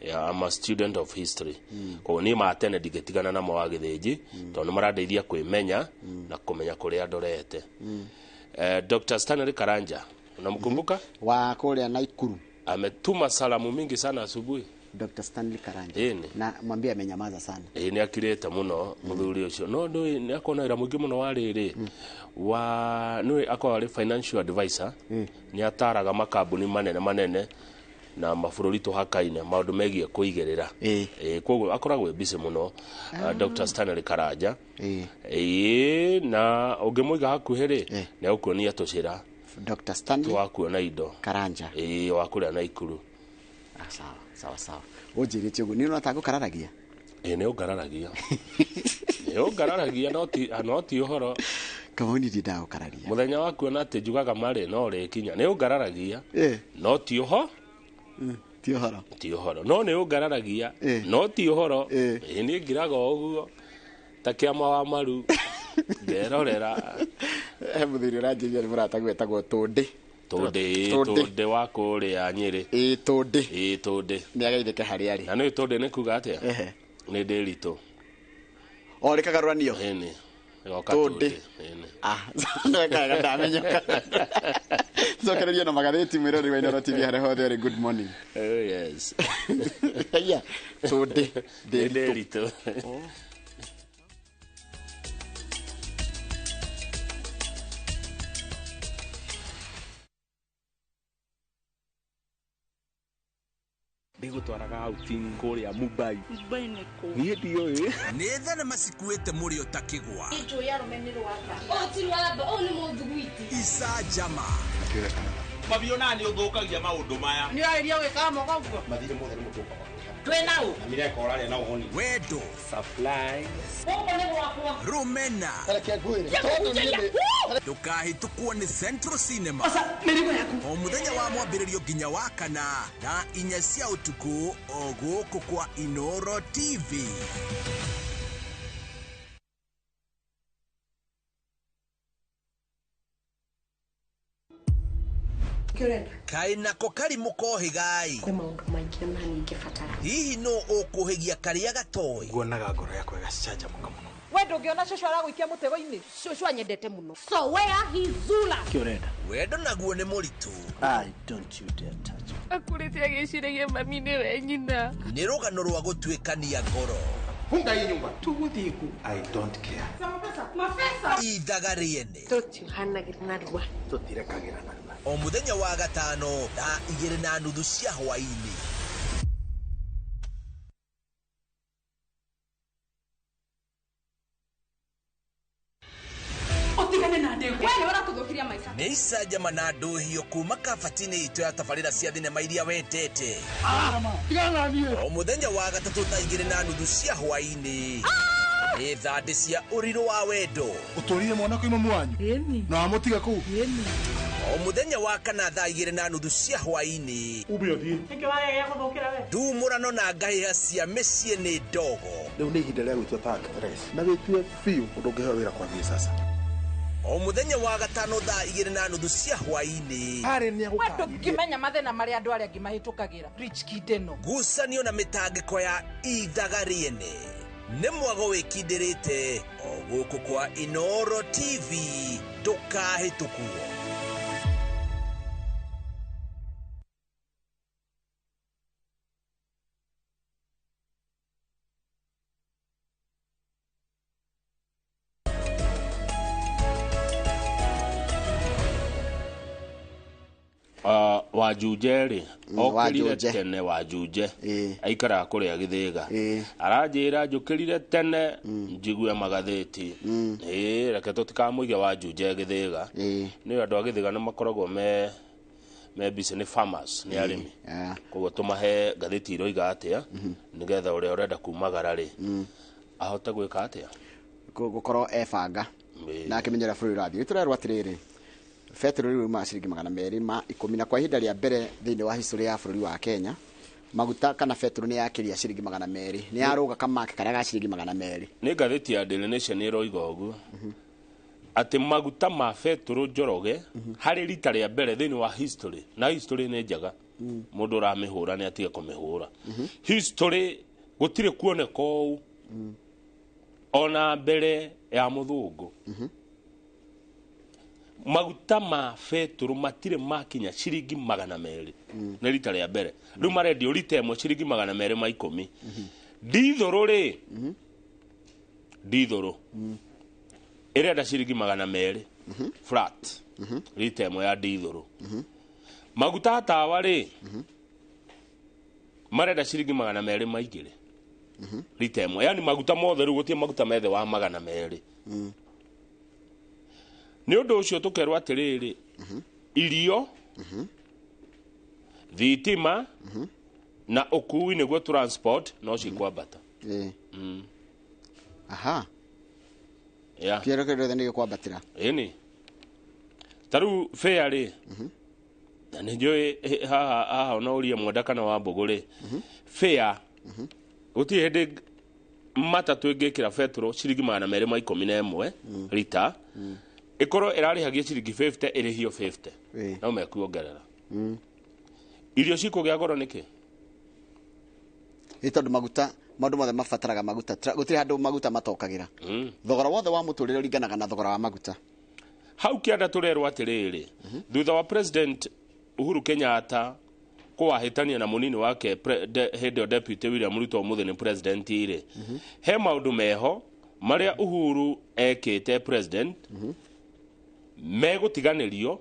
Yeah, I'm a student of history. Koguo niĩ ma tene ndingĩtigana namo wa gĩthĩnji, tondũ nĩ marandeithia kwĩmenya na kũmenya kũrĩa ndorete. Dr. Stanley Karanja, unamkumbuka? Wa kũrĩa Naikuru. Ametuma salamu mingi sana asubuhi. Dr. Stanley Karanja. Ĩni. Na mwambie amenyamaza sana. Ĩĩ nĩ akirĩte mũno mũthuri ũcio no nĩ akona wĩra mũingĩ mũno wa rĩrĩ wa nĩwe akoragwo arĩ financial advisor. Nĩ ataraga makambuni manene manene na mabũrũri tũhakaine maũndũ megiĩ kũigĩrĩra. Ĩĩ koguo akoragwo e busy mũno, Dr. Stanley Karanja. Ĩĩ na ũngĩmũiga hakuhĩ rĩ nĩ egũkuonia tũcĩra. Dr. Stanley twa kuona indo Karanja. Ĩĩ wa kũrĩa Naikuru. Ah, sawa sawa sawa. Ũnjĩrĩte ũguo nĩ ũrona ta ngũkararagia? Ĩĩ nĩ ũngararagia. Nĩ ũngararagia no ti ũhoro. Kamau niĩ ndiendaga gũkararia. Mũthenya wa kuona atĩ njugaga marĩ no ũrĩkinya. Nĩ ũngararagia no ti ũho. Ti ũhoro. Ti ũhoro. No nĩ ũngararagia no ti ũhoro. Ĩĩ niĩ ngiraga o ũguo ta kĩama wa maru ngerorera. He mũthuri ũranjĩria nĩ mũrataguo etagwo Tũndĩ. Tũndĩ Tũndĩ wa kũrĩa Nyĩrĩ. Ĩĩ Tũndĩ. Ĩĩ Tũndĩ. Nĩ ageithĩke harĩa arĩ. Na nĩ Tũndĩ nĩ kuga atĩa? Nĩ Ndĩritũ. O rĩkagarũranio? Ĩni. Ĩgoka Tũndĩ. Ĩni. Ah, nĩwekaga ndamenyoka. Cokereria na magathĩti mwĩrori wa Inooro TV harĩa hothe ũrĩ, good morning. Oh yes. Aya, Tũndĩ. Nĩ Ndĩritũ. Ndigũtwaraga outing kũrĩa Mumbai. Mumbai nĩ kũ? Niĩ ndiũĩ. Nĩ thenema cikuĩte mũrĩo ta kĩgwa. Njũĩ arũme nĩ rwamba. Ũũ ti rwamba, ũũ nĩ mũthuguiti. Icanjama. Mabio na nĩ ũthũkagia maũndũ maya. Nĩ ũrarĩria gwĩkaga mogo ũguo? Mathirĩ mothe nĩ mũtũkaga. Twĩ na ũ? Na mireka ũrarĩa na ũhoni. Wendo. Supplies. Gũkũ nĩ gwakwa. Rũmena. Reke ngwĩre. Tondũ niĩ nĩ Ndũkahĩtũkwo nĩ Central Cinema. Oca, mĩrigo yaku. O mũthenya wa mwambĩrĩrio nginya wa kana thaa 4 cia ũtukũ o gũkũ kwa Inooro TV. Kaĩ nako karimũ kohĩgai. Kwĩ maũndũ maingĩ na ningĩbatara. Hihi nũ ũkũhĩgia karĩa gatoĩ? Nguonaga ngoro yakwa ĩgacanjamũka mũno. We ndũngĩona cũcũ aragũikia mũtego-inĩ? Cũcũ anyendete mũno. So where he Zula. Kĩ ũrenda? Wendo naguo nĩ mũritũ. I don't you dare touch me. Akũrĩte agĩciragia mami nĩwe nyina. Nĩ rũgano rwa gũtuĩkania ngoro. Funga hii nyumba. Tũgũthiĩ kũ? I don't care. Mabesa. Ithaga rĩene. Tũtiuhanagĩra narua. Tũtirekagĩra narua. O mũthenya wa gatano thaa 2:30 cia hwaĩ-inĩ. Ũtigane na ndegwa. We nĩ ũratũthũkiria maica. Nĩ icanjama na ndũhio kuma kabati-inĩ itũ ya tabarĩra cia thinema iria wendete. Tigana na niĩ. O mũthenya wa gatatũ thaa 2:30 cia hwaĩ-inĩ. Nĩ thandĩ cia ũrirũ wa wendo. Ũtũrire mwana kwĩ mamu wanyu? Na wamũtiga kũu? O mũthenya wa kana thaa 2:30 cia hwaĩ-inĩ. Ume ũthiĩ. Nĩkĩ wagegea gũthũkĩra we? Ndumũrano na ngahĩha cia mĩciĩ nĩ ndogo. Rĩu nĩ ihinda rĩa gwĩtua ta actress. Na wĩtue biũ ũndũ ũngĩheo wĩra kwambie sasa. O mũthenya wa gatano thaa 2:30 cia hwaĩ-inĩ. Harĩ nĩ We ndũngĩmenya mathĩna marĩa andũ arĩa angĩ mahĩtũkagĩra. Rich kid ĩno. Ngucanio na mĩtangĩko ya ithaga rĩene. Nĩ mwago wĩkindĩrĩte o gũkũ kwa Inooro TV. Ndũkahĩtũkwo. Wajunje rĩ okĩrire Wajunje. tene Wajunje aikaraga kũrĩa Gĩthĩga aranjĩra njũkĩrire tene njigue magathĩti. Ĩĩ reke tũtikamũige Wajunje Gĩthĩga. Nĩ andũ a Gĩthĩga nĩ makoragwo me busy, nĩ farmers, nĩ arĩmi. Koguo tũmahe ngathĩti iroiga atĩa nĩgetha ũrĩa ũrenda kumagara rĩ ahote gwĩka atĩa. Gũkorwo ebanga na akĩmenya ũrĩa bũrũri ũrathiĩ. Tũrerwo atĩrĩrĩ, betũrũ rĩu ma ciringi 210 na kwa ihinda rĩa mbere thĩinĩ wa history ya bũrũri wa Kenya maguta kana betũrũ nĩ yakĩria ciringi 200 nĩ yarũga kamake karĩa ga ciringi 200. Nĩ ngathĩti ya Daily Nation ĩroiga ũguo atĩ maguta ma betũrũ Njoroge harĩ rita rĩa mbere thĩinĩ wa history, na history nĩ njega mũndũ ũramĩhũra nĩ atige kũmĩhũra. History gũtirĩ kuoneka ũũ ona mbere ya mũthũngũ. Maguta ma betũrũ matirĩ makinya ciringi 200. Nĩ rita rĩa mbere. Rĩu marendio rita ĩmwe ciringi 210. Ndithũrũ rĩ, ndithũrũ ĩrenda ciringi 200 flat rita ĩmwe ya ndithũrũ. Maguta tawa rĩ, marenda ciringi 202 rita ĩmwe. Yani maguta mothe rĩu gũtirĩ maguta methe wa 200. Nĩ ũndũ ũcio tũkerwo atĩrĩrĩ, irio, thitima na ũkui nĩguo transport no cikwambata. Aha. Yeah. Kĩero kĩrĩa nĩ gĩkwambatĩra. Ĩni. Ta rĩu fare rĩ, na nĩ njũĩ haha haha ona ũrie Mwenda kana wa Mbũgũ rĩ, fare gũtirĩ hĩndĩ matatũ ĩngĩkĩra betũrũ ciringi 211 rita, ĩkorwo ĩrarĩhagia ciringi 50 ĩrĩhio 50. No mekuongerera. Irio cikũgĩa goro nĩkĩ? Ĩ tondũ maguta maũndũ mothe mabataraga maguta. Gũtirĩ handũ maguta matokagĩra. Thogora wothe wa mũtũrĩre ũringanaga na thogora wa maguta. Hau kĩanda tũrerwo atĩrĩrĩ, thutha wa President Uhuru Kenyatta kũwahĩtania na mũnini wake hĩndĩ ĩyo Deputy William Ruto ũmũthĩ nĩ president rĩ, he maũndũ meho marĩa Uhuru ekĩte president megũtiganĩrio,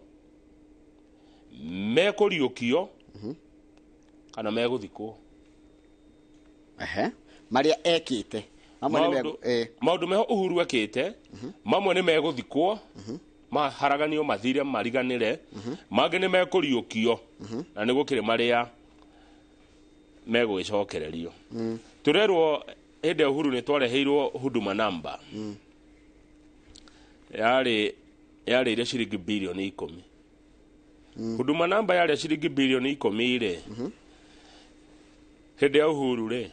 mekũriũkio kana megũthikwo. Ehe, marĩa ekĩte mamwe nĩ maũndũ meho Uhuru ekĩte, mamwe nĩ megũthikwo, maharaganio mathire mariganĩre, mangĩ nĩ mekũriũkio na nĩ gũkĩrĩ marĩa megũgĩcokererio. Tũrerwo hĩndĩ ya Uhuru nĩ twareheirwo Huduma Number. Yarĩ ciringi bilioni 10. Huduma Number yarĩ ciringi bilioni 10 rĩ, hĩndĩ ya Uhuru rĩ,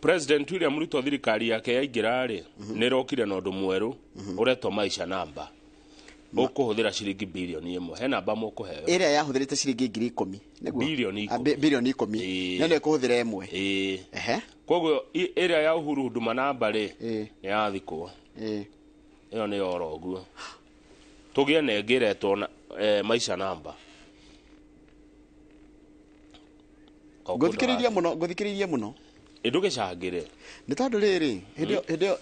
President William Ruto thirikari yake yaingĩra rĩ, nĩ ĩrokire na ũndũ mwerũ ũretwo Maisha Namba. Ũkũhũthĩra ciringi bilioni 1. He namba mũkũheo. Ĩrĩa yahũthĩrĩte ciringi 10,000 nĩguo? Bilioni 10. Bilioni 10. No nĩ ĩkũhũthĩra ĩmwe. Ehe. Koguo ĩrĩa ya Uhuru Huduma Namba rĩ, nĩ yathikwo. Ĩyo nĩ yora ũguo. Tũgĩe na ĩngĩ ĩretwo Maisha Namba. Ngũthikĩrĩria mũno, ngũthikĩrĩria mũno. Ndũgĩcangĩre. Nĩ tondũ rĩrĩ, hĩndĩ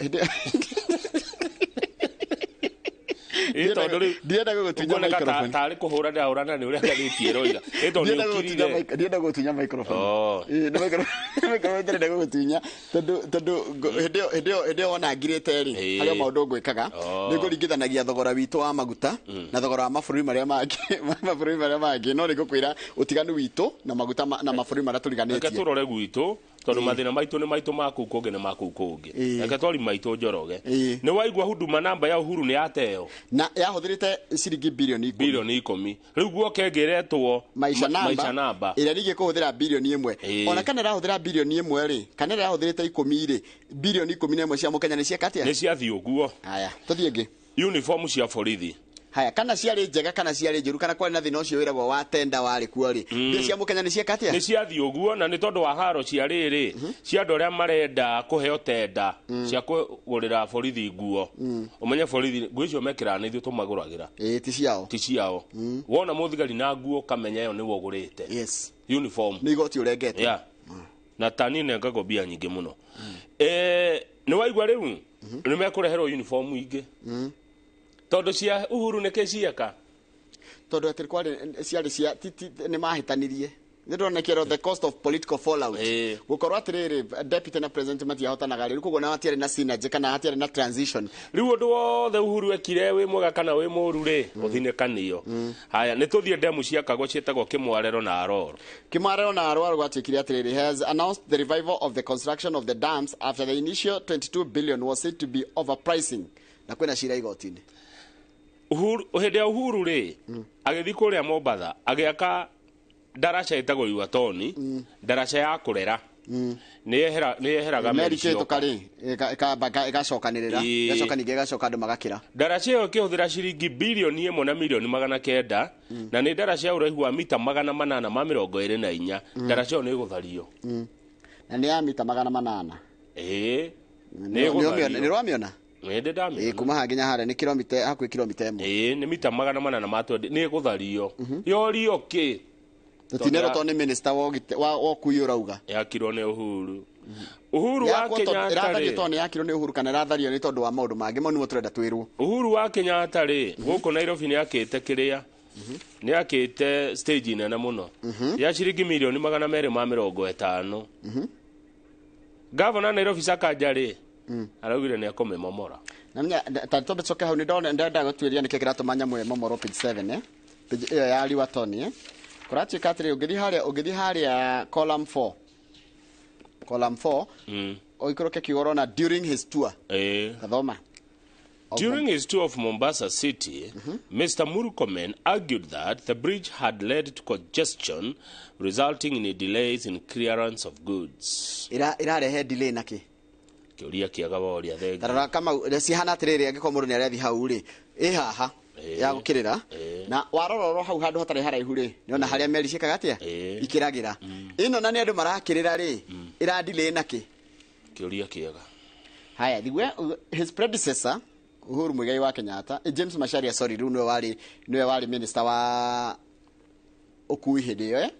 ndĩrenda gũgũtunya microphone. Tarĩ kũhũra ndĩrahũrana nĩ ũrĩa ngathĩti ĩroiga. Ĩ tondũ nĩ ũkirire. Ndĩrenda gũgũtunya microphone. Ĩ, nĩ microphone ndĩrenda gũgũtunya tondũ hĩndĩ ĩyo wona ngirĩte rĩ, harĩ o maũndũ ngwĩkaga, nĩ ngũringithanagia thogora witũ wa maguta na thogora wa mabũrũri marĩa mangĩ, mabũrũri marĩa mangĩ, no nĩ ngũkwĩra ũtiganu witũ na maguta na mabũrũri marĩa tũriganĩtie. Reke tũrore gwitũ tondũ mathĩna maitũ nĩ maitũ ma kũu kũngĩ nĩ ma kũu kũngĩ. Reke twari maitũ Njoroge. Nĩ waigua Huduma Namba ya Uhuru nĩ yateo. Na yahũthĩrĩte ciringi bilioni 10. Bilioni 10. Rĩu guoka ĩngĩ ĩretwo Maisha Maisha Namba. Ĩrĩa ningĩ ĩkũhũthĩra bilioni 1. Ona kana ĩrahũthĩra bilioni 1 rĩ, kana ĩrahũthĩrĩte 10 rĩ, bilioni 11 cia Mũkenya nĩ cieka atĩa? Nĩ ciathiĩ ũguo. Haya, tũthiĩ ĩngĩ. Uniform cia borithi. Haya, kana ciarĩ njega kana ciarĩ njũru, kana kwarĩ na thĩna ũcio wĩragwo wa tenda warĩ kuo rĩ, mbia cia Mũkenya nĩ cieka atĩa? Nĩ ciathiĩ ũguo, na nĩ tondũ wa haro cia rĩrĩ, cia andũ arĩa marenda kũheo tenda cia kũgũrĩra borithi nguo. Ũmenye borithi nguo icio mekĩraga nĩ ithuĩ tũmagũragĩra. Ĩĩ, ti ciao. Ti ciao. Wona mũthigari na nguo ũkamenya ĩyo nĩwe ũgũrĩte. Yes. Uniform. Nĩ igoti ũrengete. Yeah. Na tani nengagwo mbia nyingĩ mũno. Nĩ waigua rĩu nĩ mekũreherwo uniform ingĩ. Tondũ cia Uhuru nĩkĩ cieka? Tondũ atĩ kwarĩ ciarĩ cia nĩ mahĩtanirie. Nĩ ndona kĩero the cost of political fallout. Gũkorwo atĩrĩrĩ deputy na president matiahotanaga rĩu, koguo na hatiarĩ na synergy kana hatiarĩ na transition. Rĩu ũndũ wothe Uhuru ekire wĩ mwega kana wĩ mũũru rĩ, ũthinĩkanio. Haya, nĩ tũthiĩ ndemu ciakagwo ciĩtagwo Kĩmwarero na Aroro. Kĩmwarero na Aroro gwatuĩkire atĩrĩrĩ, has announced the revival of the construction of the dams after the initial 22 billion was said to be overpricing. Na kwĩna cira igoti-inĩ. Uhuru, hĩndĩ ya Uhuru rĩ, agĩthiĩ kũrĩa Mombatha, agĩaka ndaraca ĩtagwo Iwatoni, ndaraca ya kũrera. Nĩ yeheraga meri meri cioka rĩ, ĩgacokanĩrĩra, ĩgacoka ningĩ ĩgacoka andũ magakĩra. Ndaraca ĩyo ĩkĩhũthĩra ciringi bilioni 1 na milioni 900, na nĩ ndaraca ya ũraihu wa mita 824. Ndaraca ĩyo nĩ ĩgũthario. Na nĩ ya mita 800. Ĩĩ, nĩ ĩgũthario. Nĩ ũramĩona? Nĩ ndamĩona. Ĩ, kuma haha nginya harĩa nĩ kilomita, hakuhĩ kilomita 1. Ĩĩ, nĩ mita 420 nĩ ĩgũthario. Yorio kĩ? Tũtinerwo tondũ nĩ minister wa wa ũkui ũrauga. Yakirwo nĩ Uhuru. Uhuru wa Yakwo tondũ- Kenyatta ĩrathario rĩ. tondũ nĩ yakirwo nĩ Uhuru kana ĩrathario nĩ tondũ wa maũndũ mangĩ, mau nĩmo tũrenda twĩrwo. Uhuru wa Kenyatta rĩ, gũkũ Nairobi nĩ akĩte kĩrĩa, nĩ akĩte stage nene mũno ya ciringi mirioni 250. Gavana Nairobi Sakaja rĩ, araugire nĩ akũmĩmomora. Na menya ta twambe tũcoke hau, nĩ ndona ndenda gũtuĩria nĩkĩ kĩratũma nyamũ ĩyo ĩmomorwo page 7, page ĩyo ya Liwatoni, kũratuĩka atĩrĩ, ũngĩthiĩ harĩa column 4, column 4, ũikũrũke kiugo ũrona "during his tour". Gathoma. During his tour of Mombasa City, Mr. Murkomen argued that the bridge had led to congestion, resulting in delays in clearance of goods. Irarehe delay nakĩ? Kĩũria kĩega woria, thengi. Tarora Kamau, cihana atĩrĩrĩ, angĩkorwo mũndũ nĩ arathiĩ hau rĩ, ĩ haha ya gũkĩrĩra, na warora oro hau handũ hatarĩ haraihu rĩ, nĩona harĩa meri ciĩkaga atĩa, ikĩragĩra ĩno, na nĩ andũ marakĩrĩra rĩ, ĩra delay nakĩ? Kĩũria kĩega. Haya, thigue his predecessor Uhuru Muigai wa Kenyatta, James Macharia, sorry, rĩu nĩwe warĩ minister wa ũkui hĩndĩ ĩyo,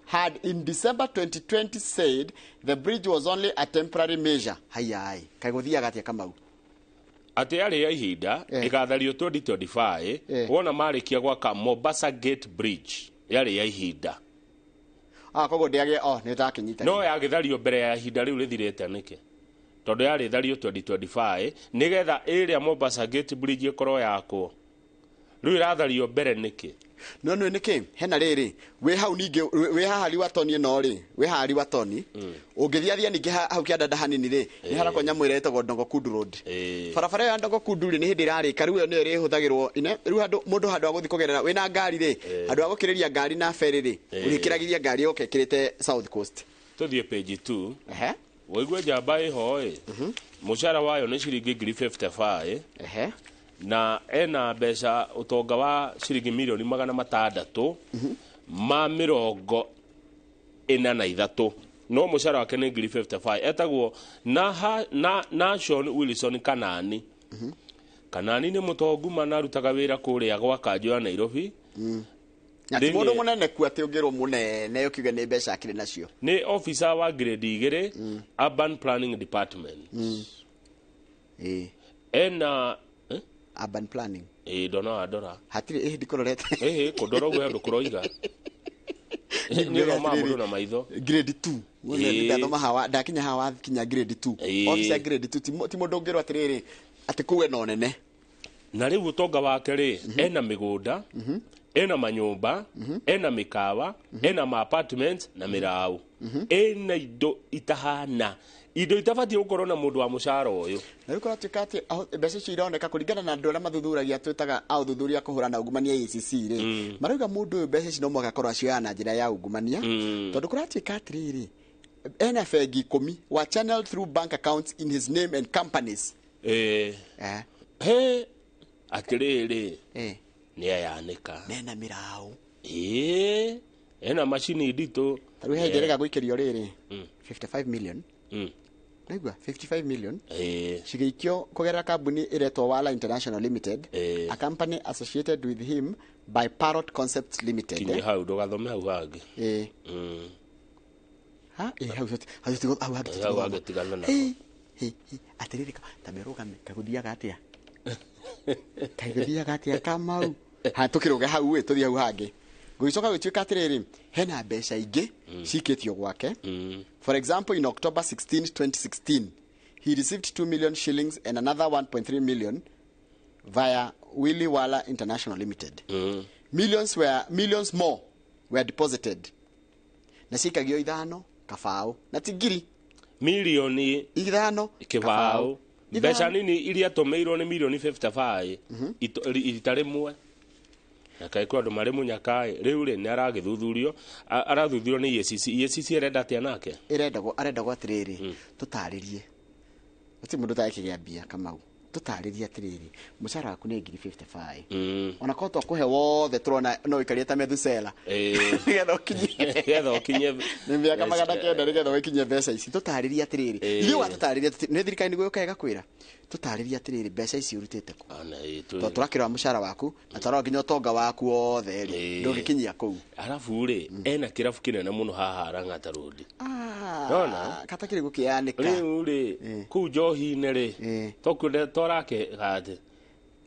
had in December 2020 said the bridge was only a temporary measure. Hayai, kaĩ gũthiaga atĩa, Kamau? Atĩ yarĩ ya ihinda, ĩgathario 2025. Wona marĩkia gwaka Mombasa Gate Bridge, yarĩ ya ihinda. Ah, koguo ndĩagĩa, oh, nĩ ndakĩnyita. No yagĩthario mbere ya ihinda rĩu rĩthirĩte nĩkĩ? Tondũ yarĩ thario 2025 nĩgetha ĩrĩa Mombasa Gate Bridge ĩkorwo yakwo. Rĩu ĩrathario mbere nĩkĩ? No nĩ nĩkĩ hena rĩrĩ wĩ hau, ningĩ wĩ haha Liwatoni ĩno rĩ, wĩ haha Liwatoni, ũngĩthiathia ningĩ hau kĩandanda hanini rĩ, nĩ harakwo nyamũ ĩrĩa ĩtagwo Ndongo Kundu Road. Barabara ĩyo ya Ndongo Kundu rĩ, nĩ hĩndĩ ĩrarĩka rĩu, ĩyo nĩyo ĩrĩhũthagĩrwo rĩu handũ mũndũ handũ ha gũthiĩ kũgerera wĩna ngari rĩ, handũ ha gũkĩrĩria ngari na ferry rĩ, ũrĩkĩragĩria ngari yoka ĩkĩrĩte South Coast. Tũthiĩ page 2. Wĩigue njamba ĩho ĩ, mũcara wayo nĩ ciringi ngiri 55, na ena mbeca, ũtonga wa ciringi mirioni 643, no mũcara wake nĩ ngiri 55. Etagwo na Nashon Wilson Kanani. Kanani nĩ mũtongu mana, arutaga wĩra kũrĩa gwa kanjũ ya Nairobi. Na ti mũndũ mũnene ku atĩ ũngĩrwo mũnene ũkiuge nĩ mbeca akĩrĩ nacio. Nĩ officer wa grade 2, Urban Planning Department. Ena Urban planning. Ĩ, ndona wandora. Hatirĩ ĩ ndikũrorete. Ĩhĩ, kũndora ũguo handũ kũroiga nĩ ũthomaga mũndũ na maitho. Grade 2. Ndathoma hawa, ndakinya hawa, wakinya grade 2. Officer grade 2 ti mũndũ ũngĩrwo atĩrĩrĩ atĩ kũu ena ũnene. Na rĩu ũtonga wake rĩ, ena mĩgũnda, ena manyũmba, ena mĩkawa, ena ma apartments na mĩraũ, ena indo itahana, indo itabatiĩ gũkorwo na mũndũ wa mũcara ũyũ. Na rĩu kũratuĩka atĩ mbeca icio ironeka kũringana na andũ arĩa mathuthuragia, twĩtaga a ũthuthuria kũhũrana na ungumania, EACC rĩ, marauga mũndũ ũyũ mbeca ici no mũhaka akorwo acioyaga na njĩra ya ungumania, tondũ kũratuĩka atĩrĩrĩ, ena bengi 10 wa channel through bank accounts in his name and companies. He atĩrĩrĩ, nĩ ayanĩka. Nena mĩraũ. Ĩĩ, ena macini nditũ. Ta rĩu he njerega gũikĩrio rĩrĩ 55 million. Naigua 55 million cigĩikio kũgerera kambuni ĩretwo Wala International Limited, a company associated with him by Parrot Concepts Limited. Kinyie hau, ndũgathome hau hangĩ. Ha, hau hau hangĩ. Hau hangĩ tigana nao. Atĩrĩrĩ, ta mĩrũgame, kagũthiaga atĩa, kaigũthiaga atĩa, Kamau? Ha, tũkĩrũge hau ĩ, tũthiĩ hau hangĩ. Gũgĩcoka gũtuĩka atĩrĩrĩ, hena mbeca ingĩ cikĩtio gwake. For example, in October 16 2016 he received 2 million shillings and another 1.3 million via Willy Wala International Limited. Millions more were deposited na cikagio ithano kabaũ na ti ngiri. Mirioni ithano. Kĩbaũ. Mbeca nini iria tũmĩirwo nĩ mirioni 55 rita rĩmwe, na kaĩ kwĩ andũ marĩ mũnyakaĩ. Rĩu rĩ, nĩ aragĩthuthurio, arathuthurio nĩ EACC. EACC ĩrenda atĩa nake? Ĩrendagwo, arendagwo atĩrĩrĩ, tũtarĩrie gũtirĩ mũndũ ũtarĩ kĩgĩa mbia, Kamau. Tũtarĩrie atĩrĩrĩ, mũcara waku nĩ ngiri 55, ona korwo twakũhe wothe tũrona no ũikarie ta Methusela nĩgetha ũkinyie, nĩgetha ũkinye nĩ mĩaka 900 nĩgetha ũkinyie mbeca ici. Tũtarĩrie atĩrĩrĩ, ithuĩ watũtarĩria, nĩ thirikari nĩguo yũkaga ĩgakwĩra tũtarĩrie atĩrĩrĩ, mbeca ici ũrutĩte kũ? Tondũ tũrakĩrora mũcara waku na twarora nginya ũtonga waku wothe rĩ, ndũngĩkinyia kũu. Arabu rĩ, ena kĩrabu kĩnene mũno haha Lang'ata Road. Nona katakĩrĩ gũkĩanĩka rĩu rĩ, kũu njohi-inĩ rĩ, tokwenda twarake gate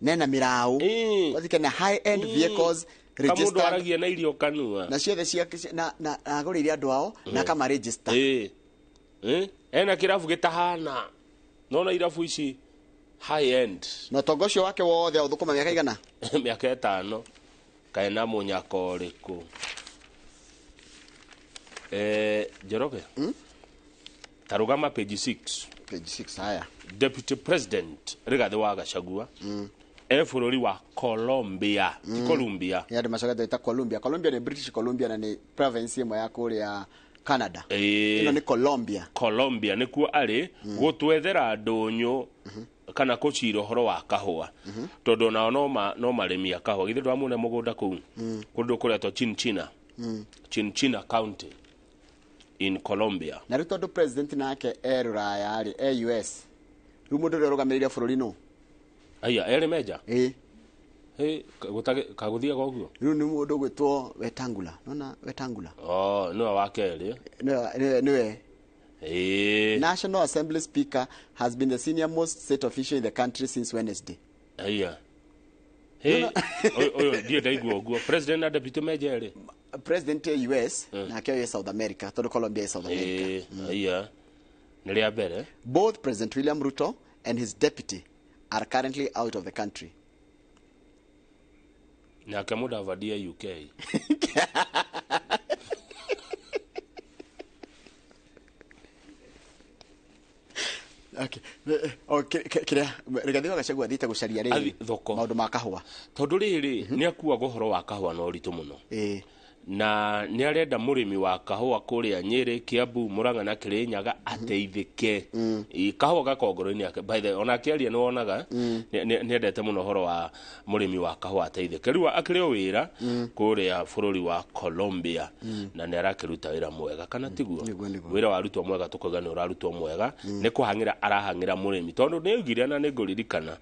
nena mĩraũ wathike na high end vehicles kamũndũ registered aragia na irio kanua na ciothe cia na agũrĩire andũ ao na akamaregister. Ena kĩrabu gĩtahana nona irabu ici high end. Na ũtonga ũcio wake wothe aũthũkũma mĩaka igana? Mĩaka 5. Kaĩ na mũnyaka ũrĩkũ? Njoroge, ta rũgama page 6. Page 6, haya. Deputy President Rigathi wa Gachagua e bũrũri wa Colombia, ti Columbia. Nĩ andũ macokete ta Columbia. Columbia nĩ British Columbia na nĩ province ĩmwe ya kũrĩa Canada. Ĩno nĩ Colombia. Colombia nĩkuo arĩ gũtwethera ndũnyũ kana kũcira ũhoro wa kahũa, tondũ nao no marĩmi a kahũa. Githĩ ndwamuona mũgũnda kũu kũndũ kũretwo Chinchina, Chinchina County in Colombia. Na rĩu tondũ president nake e rũraya rĩ, e US, rĩu mũndũ ũrĩa ũrũgamĩrĩire bũrũri nũ? Aya erĩ menja. Ĩĩ. Kagũthiaga ũguo. Rĩu nĩ mũndũ ũgwĩtwo Wetangula. Nona Wetangula. Oh, nĩwe wa kerĩ. Nĩwe. National Assembly Speaker has been the senior most state official in the country since Wednesday. Aya. Hey, ũyũ ndiĩ ndaigua ũguo. President na deputy menja erĩ. President e US nake e South America, tondũ Colombia e South America. Aya. Nĩ rĩa mbere. Both President William Ruto and his deputy are currently out of the country. Nake Mudavadi e UK. Okay. Okay, kĩrĩa Rigathi wa Gachagua athiĩte gũcaria rĩrĩ thoko maũndũ ma kahũa, tondũ rĩrĩ nĩ akuaga ũhoro wa kahũa na ũritũ mũno, na nĩ arenda mũrĩmi wa kahũa kũrĩa Nyĩrĩ, Kiambu, Murang'a na Kĩrĩnyaga ateithĩke. Kahũa gakongoro-inĩ yake. By the way, ona akĩaria nĩ wonaga nĩ endete mũno ũhoro wa mũrĩmi wa kahũa ateithĩke. Rĩu akĩrĩ o wĩra kũrĩa bũrũri wa Colombia na nĩ arakĩruta wĩra mwega, kana tiguo? Wĩra warutwo mwega tũkauga nĩ ũrarutwo mwega, nĩ kũhang'ĩra arahang'ĩra mũrĩmi, tondũ nĩ oigire na nĩ ngũririkana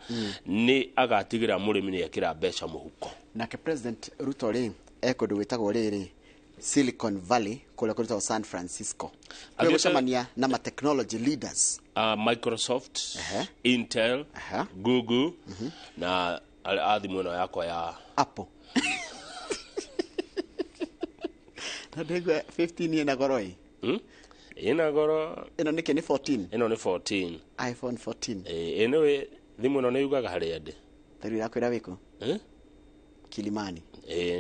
nĩ agatigĩra mũrĩmi nĩ ekĩra mbeca mũhuko. Nake President Ruto rĩ e kũndũ gwĩtagwo rĩrĩ Silicon Valley, kũrĩa kũrĩtagwo San Francisco, kũrĩa gũcemania na ma technology leaders. Microsoft, Intel, Google na a thimũ ĩno yakwa ya Apple. Na ndaigua 15 ĩna goro ĩ. Ĩna goro. Ĩno nĩkĩ nĩ 14? Ĩno nĩ 14. iPhone 14. Anyway, thimũ ĩno nĩ yugaga harĩa ndĩ. Ta rĩu ĩrakwĩra wĩkũ? Kilimani.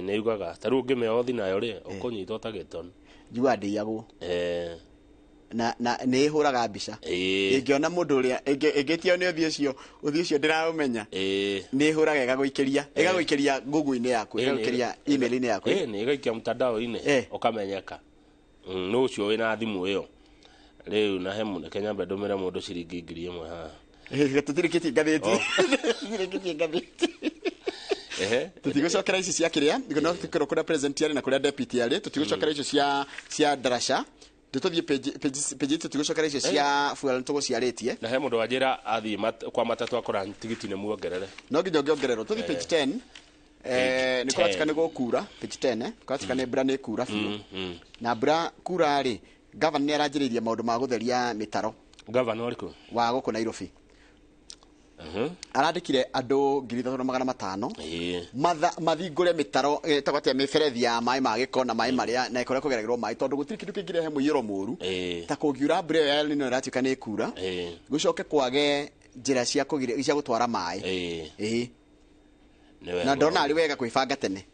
Nĩ yugaga. Ta rĩu ũngĩmĩoya ũthiĩ nayo rĩ, ũkũnyitwo ta gĩtoni. Njugaga ndĩiyagwo. Na nĩ ĩhũraga mbica. Ĩngĩona mũndũ ũrĩa ĩngĩtio nĩ ũthiũ ũcio ndĩraũmenya. Nĩ ĩhũraga ĩgagũikĩria, ĩgagũikĩria Google-inĩ yaku, ĩgagũikĩria email-inĩ yaku. Nĩ ĩgaikia mtandao-inĩ, ũkamenyeka. Nũ ũcio wĩna thimũ ĩyo. Rĩu na he mũndũ, Kenya nyambe ndũmĩre mũndũ ciringi 1000 haha. Tũtirĩkĩtie ngathĩti. Tũtirĩkĩtie ngathĩti. Tũtigũcokera ici cia kĩrĩa, no tũkĩrwo kũrĩa president arĩ na kũrĩa deputy arĩ, tũtigũcokera icio cia ndaraca. Tũthiĩ page tũtigũcokera icio cia fuel tũgũciarĩtie. Na he mũndũ wanjĩra athiĩ kwa matatũ akora tigiti nĩ muongerere. No nginya ũngĩongererwo. Tũthiĩ page 10. Nĩ kũratuĩka nĩ gũkura page 10, kũratuĩka nĩ mbura nĩ kura biũ. Na mbura kura rĩ, governor nĩ aranjĩrĩirie maũndũ ma gũtheria mĩtaro. Governor ũrĩkũ? Wa gũkũ Nairobi. Arandĩkire andũ 3,500 mathingũre mĩtaro ĩtagwo atĩa, mĩberethi ya maĩ ma gĩko na maĩ marĩa na ĩkorĩa kũgeragĩrwo maĩ, tondũ gũtirĩ kĩndũ kĩngĩrehe mũiyũro mũru ta kũngiura mbura ĩyo ya El Nino ĩratuĩka nĩ ĩkura, gũcoke kwage njĩra cia cia gũtwara maĩ. Na ndona arĩ wega kwĩbanga tene.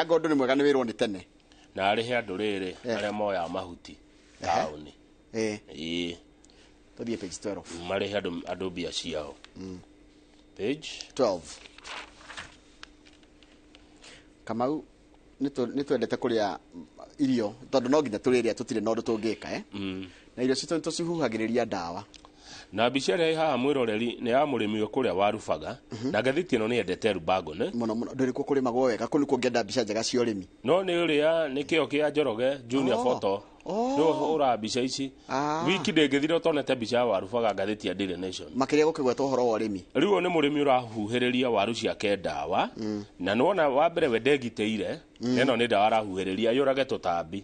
Anga ũndũ nĩ mwega nĩ wĩrwo nĩ tene. Na arĩhe andũ rĩrĩ arĩa moyaga mahuti taũni. Tũthiĩ page 12. Marĩhe andũ mbia ciao. Page 12. Kamau nĩ twendete kũrĩa irio tondũ no nginya tũrĩrĩa, tũtirĩ na ũndũ tũngĩka, na irio citũ nĩ tũcihuhagĩrĩria ndawa. Na mbica ĩrĩa ĩ haha, mwĩroreri, nĩ ya mũrĩmi wĩ kũrĩa wa Rubaga, na ngathĩti ĩno nĩ yendete Rubago nĩ Mũno mũno, ndũrĩ kuo kũrĩmagwo wega, kũu nĩkuo ngĩenda mbica njega cia ũrĩmi. No nĩ ũrĩa nĩ kĩo kĩa Njoroge Junior. Oh. Photo Oh. nĩ ũhũraga mbica ici. Ah. Wiki ndĩngĩthira ũtonete mbica ya Warubaga ngathĩti ya Daily Nation. Makĩria gũkĩgwetwo ũhoro wa ũrĩmi. Rĩu ũyũ nĩ mũrĩmi ũrahuhĩrĩria waru ciake ndawa, na nĩwona wa mbere we ndegitĩire, na ĩno nĩ ndawa arahuhĩrĩria yũrage tũtambi.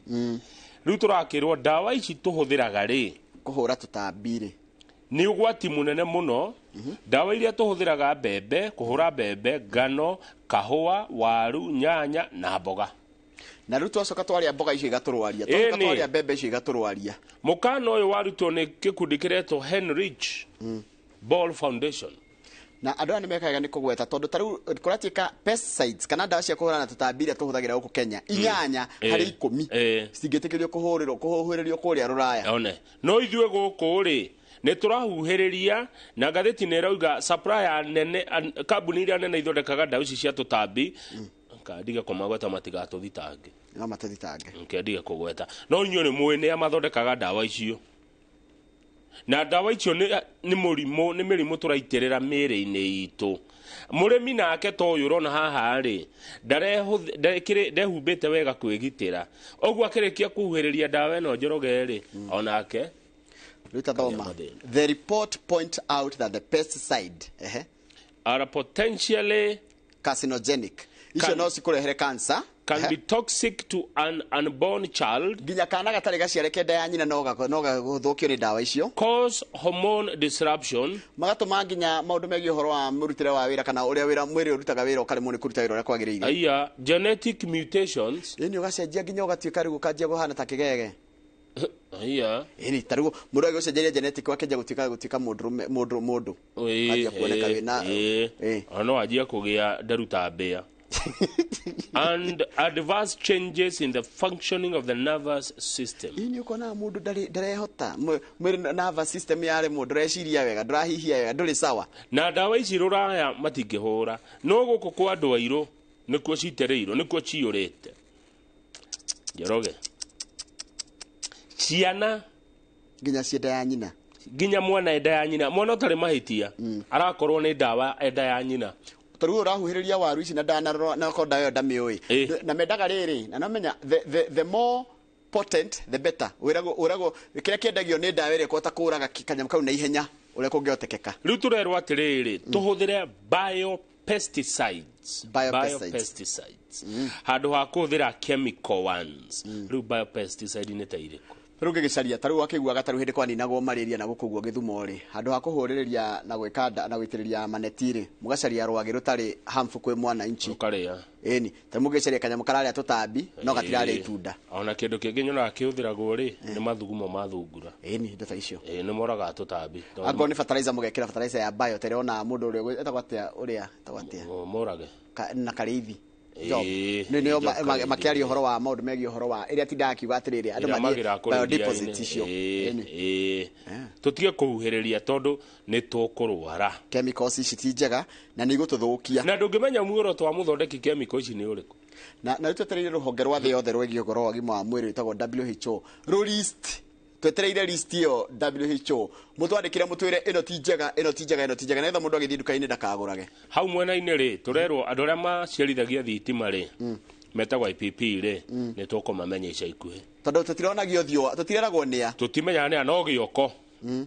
Rĩu tũrakĩrwo ndawa ici tũhũthĩraga rĩ kũhũra tũtambi rĩ nĩ ũgwati mũnene mũno. Ndawa iria tũhũthĩraga mbembe, kũhũra mbembe, ngano, kahũa, waru, nyanya na mboga. Na rĩu twacoka twarĩa mboga icio igatũrwaria, twacoka Ĩni. twarĩa mbembe icio igatũrwaria. Mũkana ũyũ warutwo nĩ gĩkundi kĩretwo Henrich Ball Foundation. Na andũ aya nĩ mekaga nĩ kũgweta, tondũ ta rĩu kũratuĩka pesticides kana ndawa cia kũhũrana na tũtambi iria tũhũthagĩra gũkũ Kenya, 8 harĩ 10 citingĩtĩkĩrio kũhũrĩrwo kũhuhĩrĩrio kũrĩa rũraya. One no ithuĩ gũkũ rĩ nĩ tũrahuhĩrĩria, na ngathĩti nĩ ĩrauga supplier nene, kambuni iria nene ithondekaga ndawa ici cia tũtambi, kandige kũmagweta matigatũthitange. No matũthitange. Nkendige kũgweta, no inyuĩ nĩ mũĩ nĩa mathondekaga ndawa icio, na ndawa icio nĩ mũrimũ, nĩ mĩrimũ tũraitĩrĩra mĩĩrĩ-inĩ itũ. Mũrĩmi nake ta ũyũ ũrona haha rĩ, ndehumbĩte wega kwĩgitĩra, ũguo akĩrĩkia kũhuhĩrĩria ndawa ĩno, Njoroge, rĩ, onake Rĩu ta thoma, the report point out that the pesticide are potentially carcinogenic, icio no cikũrehere cancer. Can be toxic to an unborn child, nginya kana gatarĩ gaciare kenda ya nyina no gagũthũkio nĩ ndawa icio, cause hormone disruption, magatũma nginya maũndũ megiĩ ũhoro wa mũrutĩre wa wĩra kana ũrĩa wĩra mwĩrĩ ũrutaga wĩra ũkaremwo nĩ kũruta wĩra ũrĩa kwagĩrĩire. Aya, genetic mutations. Ĩni, ũgacenjia nginya ũgatuĩka rĩu ũkanjia kũhana ta kĩgege. Aya. Ĩni, ta rĩu mũndũ agĩgũcenjeria genetic wakĩanjia gũtuĩka mũndũrũme, mũndũ Anjia kuoneka wĩna Ona no anjie kũgĩa nderu ta mbĩa, and adverse changes in the functioning of the nervous system. Ĩni, ũkonaga mũndũ ndarehota mwĩrĩ, nervous system yaremwo, ndũreciria wega, ndũrahihia wega, ndũrĩ sawa. Na ndawa ici rũraya matingĩhũra, no gũkũ kwa andũ airũ nĩkuo citĩrĩirwo, nĩkuo ciyũrĩte, Njoroge. Ciana nginya cienda ya nyina. Nginya mwana enda ya nyina, mwana ũtarĩ mahĩtia arakorwo nĩ ndawa enda ya nyina. Tondũ ũrahuhĩrĩria waru ici na ndanarora na okorwo ndawa ĩyo ndamĩũĩ, na mendaga rĩrĩ na nomenya the more potent the better. Wĩragwo kĩrĩa kĩendagio nĩ ndawa ĩrĩa ĩkũhota kũũraga kanyamũ kau na ihenya ũrĩa kũngĩhotekeka. Rĩu tũrerwo atĩrĩrĩ, tũhũthĩre biopesticides. Biopesticides. Biopesticides handũ ha kũhũthĩra chemical ones. Rĩu biopesticide nĩ ta irĩkũ? Rĩu ngĩgĩcaria, ta rĩu akĩiguaga ta rĩu hĩndĩ kwaninagwo malaria na gũkũ guo Gĩthumo rĩ, handũ ha kũhũrĩrĩria na gwĩka na gũitĩrĩria maneti rĩ, mũgacaria rwagĩ rũtarĩ harmful kwĩ mwananchi. Rũkarĩa. Ĩni, ta mũgĩcaria kanyamũ kararĩa tũtambi no gatirarĩa itunda. Ona kĩndũ kĩngĩ nyonaga kĩhũthĩragwo rĩ, nĩ mathugumo ma thungura. Ĩni, indo ta icio. Ĩĩ, nĩ moragaga tũtambi. Angorwo nĩ fertilizer, mũgekĩra fertilizer ya bio ta ĩrĩa ona mũndũ ũrĩa etagwo atĩa, ũrĩa etagwo atĩa? Morage. Na Karĩithi. Job. Nĩ nĩo makĩaria ũhoro wa maũndũ megiĩ ũhoro wa ĩrĩa tindaga akiuga atĩrĩrĩ, andũ Ĩrĩa mathiĩ magĩraga kũrĩithia biodeposit inĩ. icio. Ĩĩ. Tũtige kũhuhĩrĩria tondũ nĩ tũkũrwara. Chemicals ici ti njega na nĩ igũtũthũkia. Na ndũngĩmenya muoroto wa mũthondeki chemical ici nĩ ũrĩkũ. Na rĩu twetereire rũhonge rwa thĩ yothe rwĩgiĩ ũhoro wa ũgima wa mwĩrĩ rwĩtagwo WHO rũ list, twetereire list ĩyo. WHO, mũtwandĩkĩre mũtwĩre ĩno ti njega, ĩno ti njega, ĩno ti njega, nĩgetha mũndũ agĩthiĩ nduka-inĩ ndakagũrage. Hau mwena-inĩ rĩ, tũrerwo andũ arĩa maciarithagia thitima rĩ, metagwo IPP rĩ, nĩ tũkũmamenya ica ikuhĩ. Tondũ tũtironagio ũthiũ, tũtireragwo nĩa. Tũtimenyaga nĩa, no gĩoko.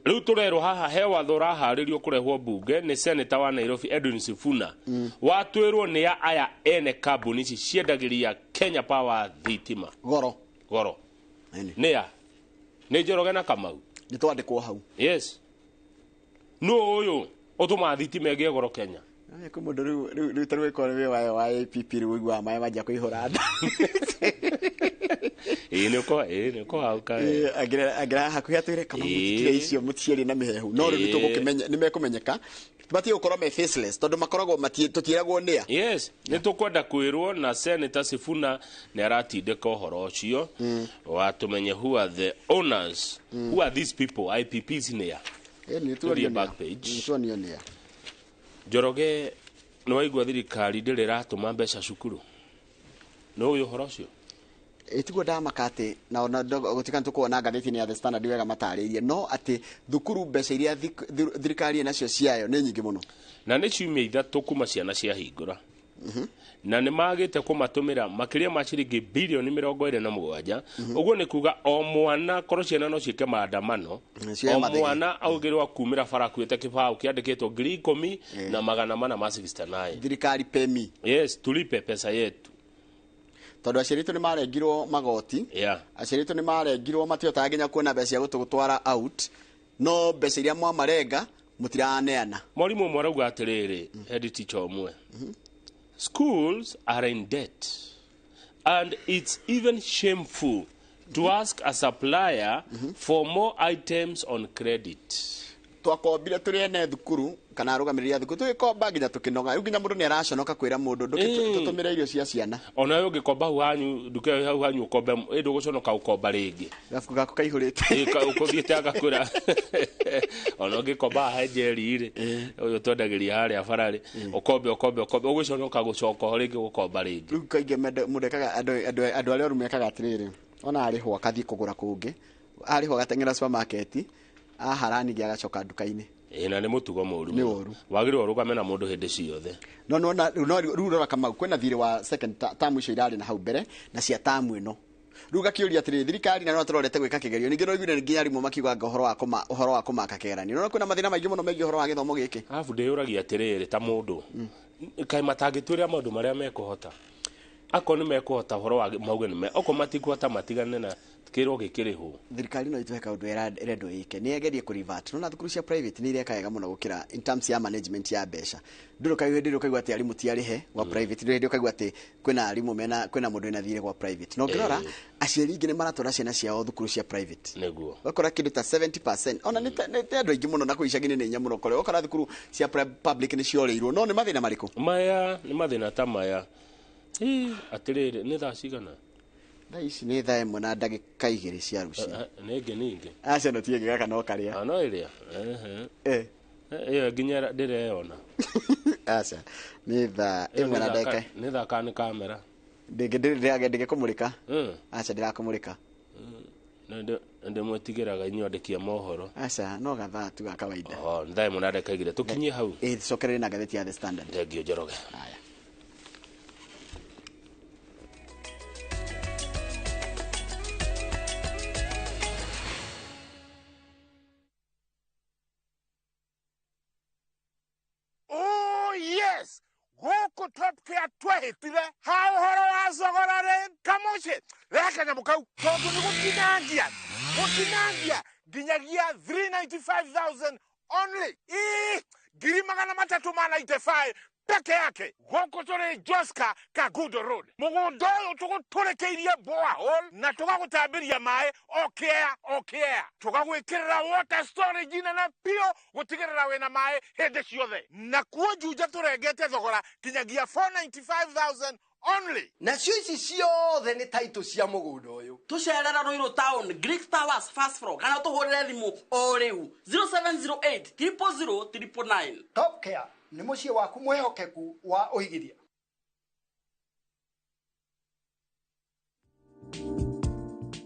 Rĩu tũrerwo haha he watho ũraharĩrio kũrehwo mbunge nĩ seneta wa Nairobi Edwin Sifuna, watwĩrwo nĩ aya ene kambuni ici ciendagĩria Kenya Power thitima goro. Goro nĩa? Nĩ Njoroge na Kamau. Nĩ twandĩkwo hau. Yes, nũ ũyũ ũtũmaga thitima ĩgĩe goro Kenya? Kwĩ mũndũ rĩu ta rĩu ĩkorwo wĩ wayo wa APP, rĩu ũiguaga maĩ manjia kũihũra nda. Ĩĩ, nĩ ũko ĩĩ nĩ ũkũhauka. Angĩra hakuhĩ atwĩre kama mũtikire icio mũticiarie na mĩhehu, no rĩu nĩtũgũkĩmenya nĩ mekũmenyeka, matige gũkorwo me faceless, tondũ makoragwo tũtiĩragwo nĩa. Yes, nĩ tũkwenda kwĩrwo, na Senator Sifuna nĩ aratindĩka ũhoro ũcio watũmenye who are the owners, who are these people, IPPs nĩa. Nĩ Tũthiĩ back page. Tuonio nĩa. Njoroge, nĩ waigua thirikari ndĩrĩ ĩratũma mbeca cukuru? Nĩ ũĩ ũhoro ũcio? Ĩtiguo ndamaka atĩ na ona gũtuĩka nĩ tũkuona ngathĩti-inĩ ya The Standard wega matarĩirie, no atĩ thukuru mbeca iria thirikari ĩnacio ciayo nĩ nyingĩ mũno. Na nĩ ciumia 3 kuma ciana ciahingũra, na nĩ magĩte kũmatũmĩra makĩria ma ciringi bilioni 27. Ũguo nĩ kuga o mwana, korwo ciana no ciĩke maandamano, Cioe o mathĩgĩ. mwana augĩrwo akumĩra bara akuĩte kĩbaũ kĩandĩkĩtwo 10,469. Thirikari pay me. Yes, tulipe pesa yetu. Tondũ aciari aitũ nĩ marengirwo magoti, aciari aitũ nĩ marengirwo, matihotaga nginya kuona mbeca cia gũtũtwara out, no mbeca iria mwamarenga mũtiraneana. Mwarimũ ũmwe arauga atĩrĩrĩ, head teacher ũmwe, schools are in debt and it's even shameful to ask a supplier for more items on credit. Twakombire tũrĩ ene thukuru kana arũgamĩrĩri a thukuru, tũgĩkomba nginya tũkĩnoga. Rĩu nginya mũndũ nĩ araconoka kwĩra mũndũ tũtũmĩre irio cia ciana. Ona we ũngĩkomba hau hanyu nduka ĩyo hau hanyu ũkombe, ĩ ndũgũconoka ũkomba rĩngĩ. Gabuku gaku kaihũrĩte. Ĩ, ũkũthiĩte agakwĩra ona ũngĩkomba haha njeri rĩ, ũyũ twendagĩria harĩa bara rĩ, ũkombe ũkombe ũkombe, ũgũconoka gũcoka ho rĩngĩ gũkomba rĩngĩ. Rĩu kaingĩ mũndũ ekaga, andũ arĩa oru mekaga atĩrĩrĩ, ona arĩhwo akathiĩ kũgũra kũngĩ, arĩhwo agateng'era supermarket, ahara ningĩ agacoka nduka-inĩ. Ĩ, na nĩ mũtugo mũru. Nĩ ũru. Wagĩrĩirwo ũrũgame na mũndũ hĩndĩ ciothe. No no na no rĩu rora Kamau, kwĩna thirĩ wa second term icio irarĩ na hau mbere na cia term ĩno. Rĩu gakĩũria atĩrĩrĩ, thirikari na no tũrorete gwĩka kĩgerio, ningĩ no iguire nginya arimũ makiuga anga ũhoro wa kũmaka kĩgeranio. No kwĩna mathĩna maingĩ mũno megiĩ ũhoro wa gĩthomo gĩkĩ. Arabu ndĩyũragia atĩrĩrĩ, ta mũndũ kaĩ matangĩtwĩra maũndũ marĩa mekũhota, akorwo nĩ mekũhota ũhoro wa mauge nĩ okorwo matikũhota matigane na kĩrwo gĩkĩrĩhwo. Thirikari no ĩtũhe kaũndũ ĩrendwo ĩke, nĩ ĩgerie kũ revert. Nona thukuru cia private nĩ ireka wega mũno gũkĩra in terms ya management ya mbeca. Ndũrĩ ũkaigua hĩndĩ ĩrĩa ũkaigua atĩ arimũ ti arĩhe gwa private, ndũrĩ hĩndĩ ũkaigua atĩ kwĩna arimũ mena, kwĩna mũndũ wĩna thirĩ gwa private. Na ũngĩrora aciari aingĩ nĩ maratwara ciana ciao thukuru cia private. Nĩguo. Ũgakora kĩndũ ta 70%, ona nĩ andũ aingĩ mũno na kũu icagi-inĩ nĩ hinya mũno kũrĩa. Ũgakora thukuru cia public nĩ ciorĩirwo, no nĩ mathĩna marĩkũ? Maya nĩ mathĩna ta maya. Atĩrĩrĩ, nĩ thaa cigana? Thaa ici nĩ thaa 1:02 cia rũcinĩ. Nĩ ĩngĩ ningĩ. Aca no ti ĩngĩ, gaka no karĩa. No ĩrĩa. Ĩyo nginya ndĩreyona. Aca nĩ thaa 1:01. Nĩ thaa kana nĩ kamera? Ndĩngĩkũmũrĩka. Aca ndĩrakũmũrĩka. Ndĩmwetigĩraga inyuĩ andĩki a mohoro. Aca no gathaa tu ga kawaida. Nĩ thaa 1:02, tũkinyie hau. Ĩ, tũcokerere na ngathĩti ya The Standard. Thengiũ Njoroge. Haya. Yes, gũkũ Top Care twehĩtire ha ũhoro wa thogora rĩ, kamũciĩ rehe kanyamũ kau tondũ nĩ gũtinangia gũtinangia nginyagia 395,000 only. Ii, 395,000 peke yake. Gũkũ tũrĩ Joska Kangundo Road. Mũgũnda ũyũ tũgũtũrĩkĩirie borehole na tũgagũtambĩria maĩ o kĩea o kĩea, tũgagwĩkĩrĩra water storage nene biũ gũtigĩrĩra wĩna maĩ hĩndĩ ciothe. Na kuo Juja tũrengete thogora nginyagia 495,000 only. Nacio ici ciothe nĩ title cia mũgũnda ũyũ. Tũcerera Ruiru Town, Greek Towers first floor, kana tũhũrĩre thimũ o rĩu 0708 000 999. Top Care nĩ mũciĩ waku mwĩhokeku wa ũigithia.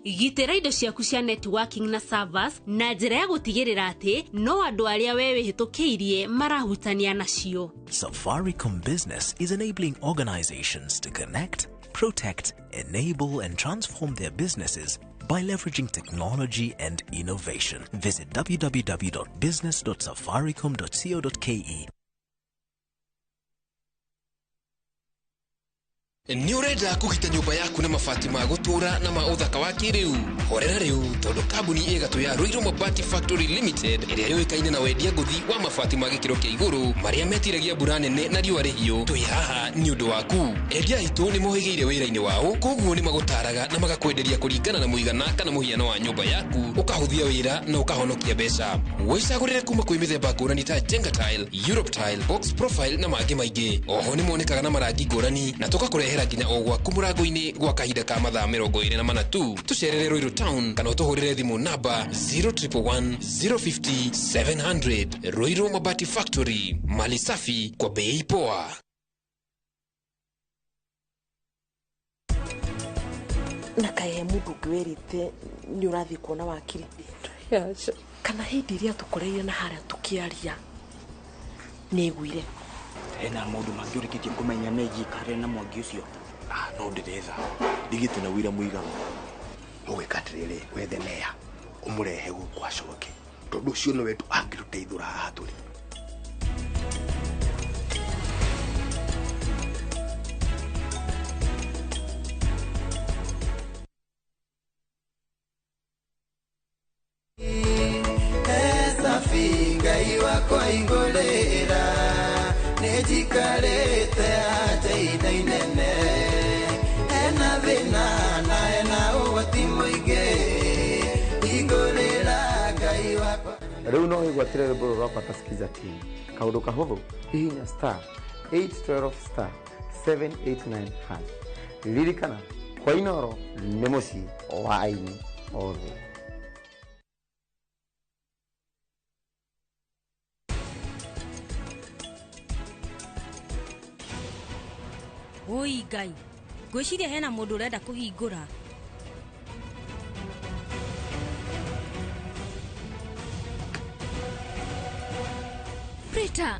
Gitĩra indo ciaku cia networking na servers na njĩra ya gũtigĩrĩra atĩ no andũ arĩa we wĩhĩtũkĩirie marahutania nacio. Safaricom Business is enabling organizations to connect, protect, enable and transform their businesses by leveraging technology and innovation. Visit www.business.safaricom.co.ke. Nĩ ũrenda kũgita nyũmba yaku na mabati ma gũtũũra na ma ũthaka wa kĩrĩu? Horera rĩu tondũ kambuni ĩgatũ ya Ruiru Mabati Factory Limited ĩrĩa yũĩkaine na wendia ngũthi wa mabati ma gĩkĩro kĩa igũrũ marĩa metiragia mbura nene na riũa rĩhiũ, twĩ haha nĩ ũndũ waku. Endia aitũ nĩ mohĩgĩire wĩra-inĩ wao, koguo nĩ magũtaraga na magakwenderia kũringana na mũigana kana mũhiano wa nyũmba yaku, ũkahũthia wĩra na ũkahonokia mbeca. Wĩcagũrĩre kuma kwĩ mĩthemba ngũrani ta Jenga Tile, Europe Tile, Box Profile na mangĩ maingĩ. Oho nĩ monekaga na marangi ngũrani na tũgakũrehera nginya o gwaku mũrango-inĩ gwa kahinda ka mathaa 24 tu. Tũcerere Ruiru Town kana ũtũhũrĩre thimũ namba 0111 050 700. Ruiru Mabati Factory, mali safi kwa bei poa. Na kaĩ he mũndũ ũngĩ werĩte nĩ ũrathiĩ kuona wakiri? Aca. Kana hĩndĩ ĩrĩa tũkoreire na harĩa tũkĩaria nĩaiguire? Hena maũndũ mangĩ ũrĩkĩtie kũmenya megiĩ Karen na Mwangi ũcio? No ndĩretha ndigĩte na wĩra mũiganu. Ũgwĩka atĩrĩrĩ, wethe meya ũmũrehe gũkũ acoke, tondũ ũcio nĩwe tu angĩtũteithũra haha tũrĩ. Safi Ngai wakwa ingũrĩra nĩnjikarĩte anja ihinda inene hena thĩna na hena ũgwati mũingĩ ingũrĩra Ngai wakwa. Rĩu no wĩgwatĩre rwĩmbo rũrũ rwakwa ta Skiza TV. Kaũndũ kahũthũ, hihinya star 812 star 789 hash. Ririkana, kwa Inooro nĩ mũciĩ wa aini othe. Woi Ngai, ngwĩciria hena mũndũ ũrenda kũhingũra. Rita!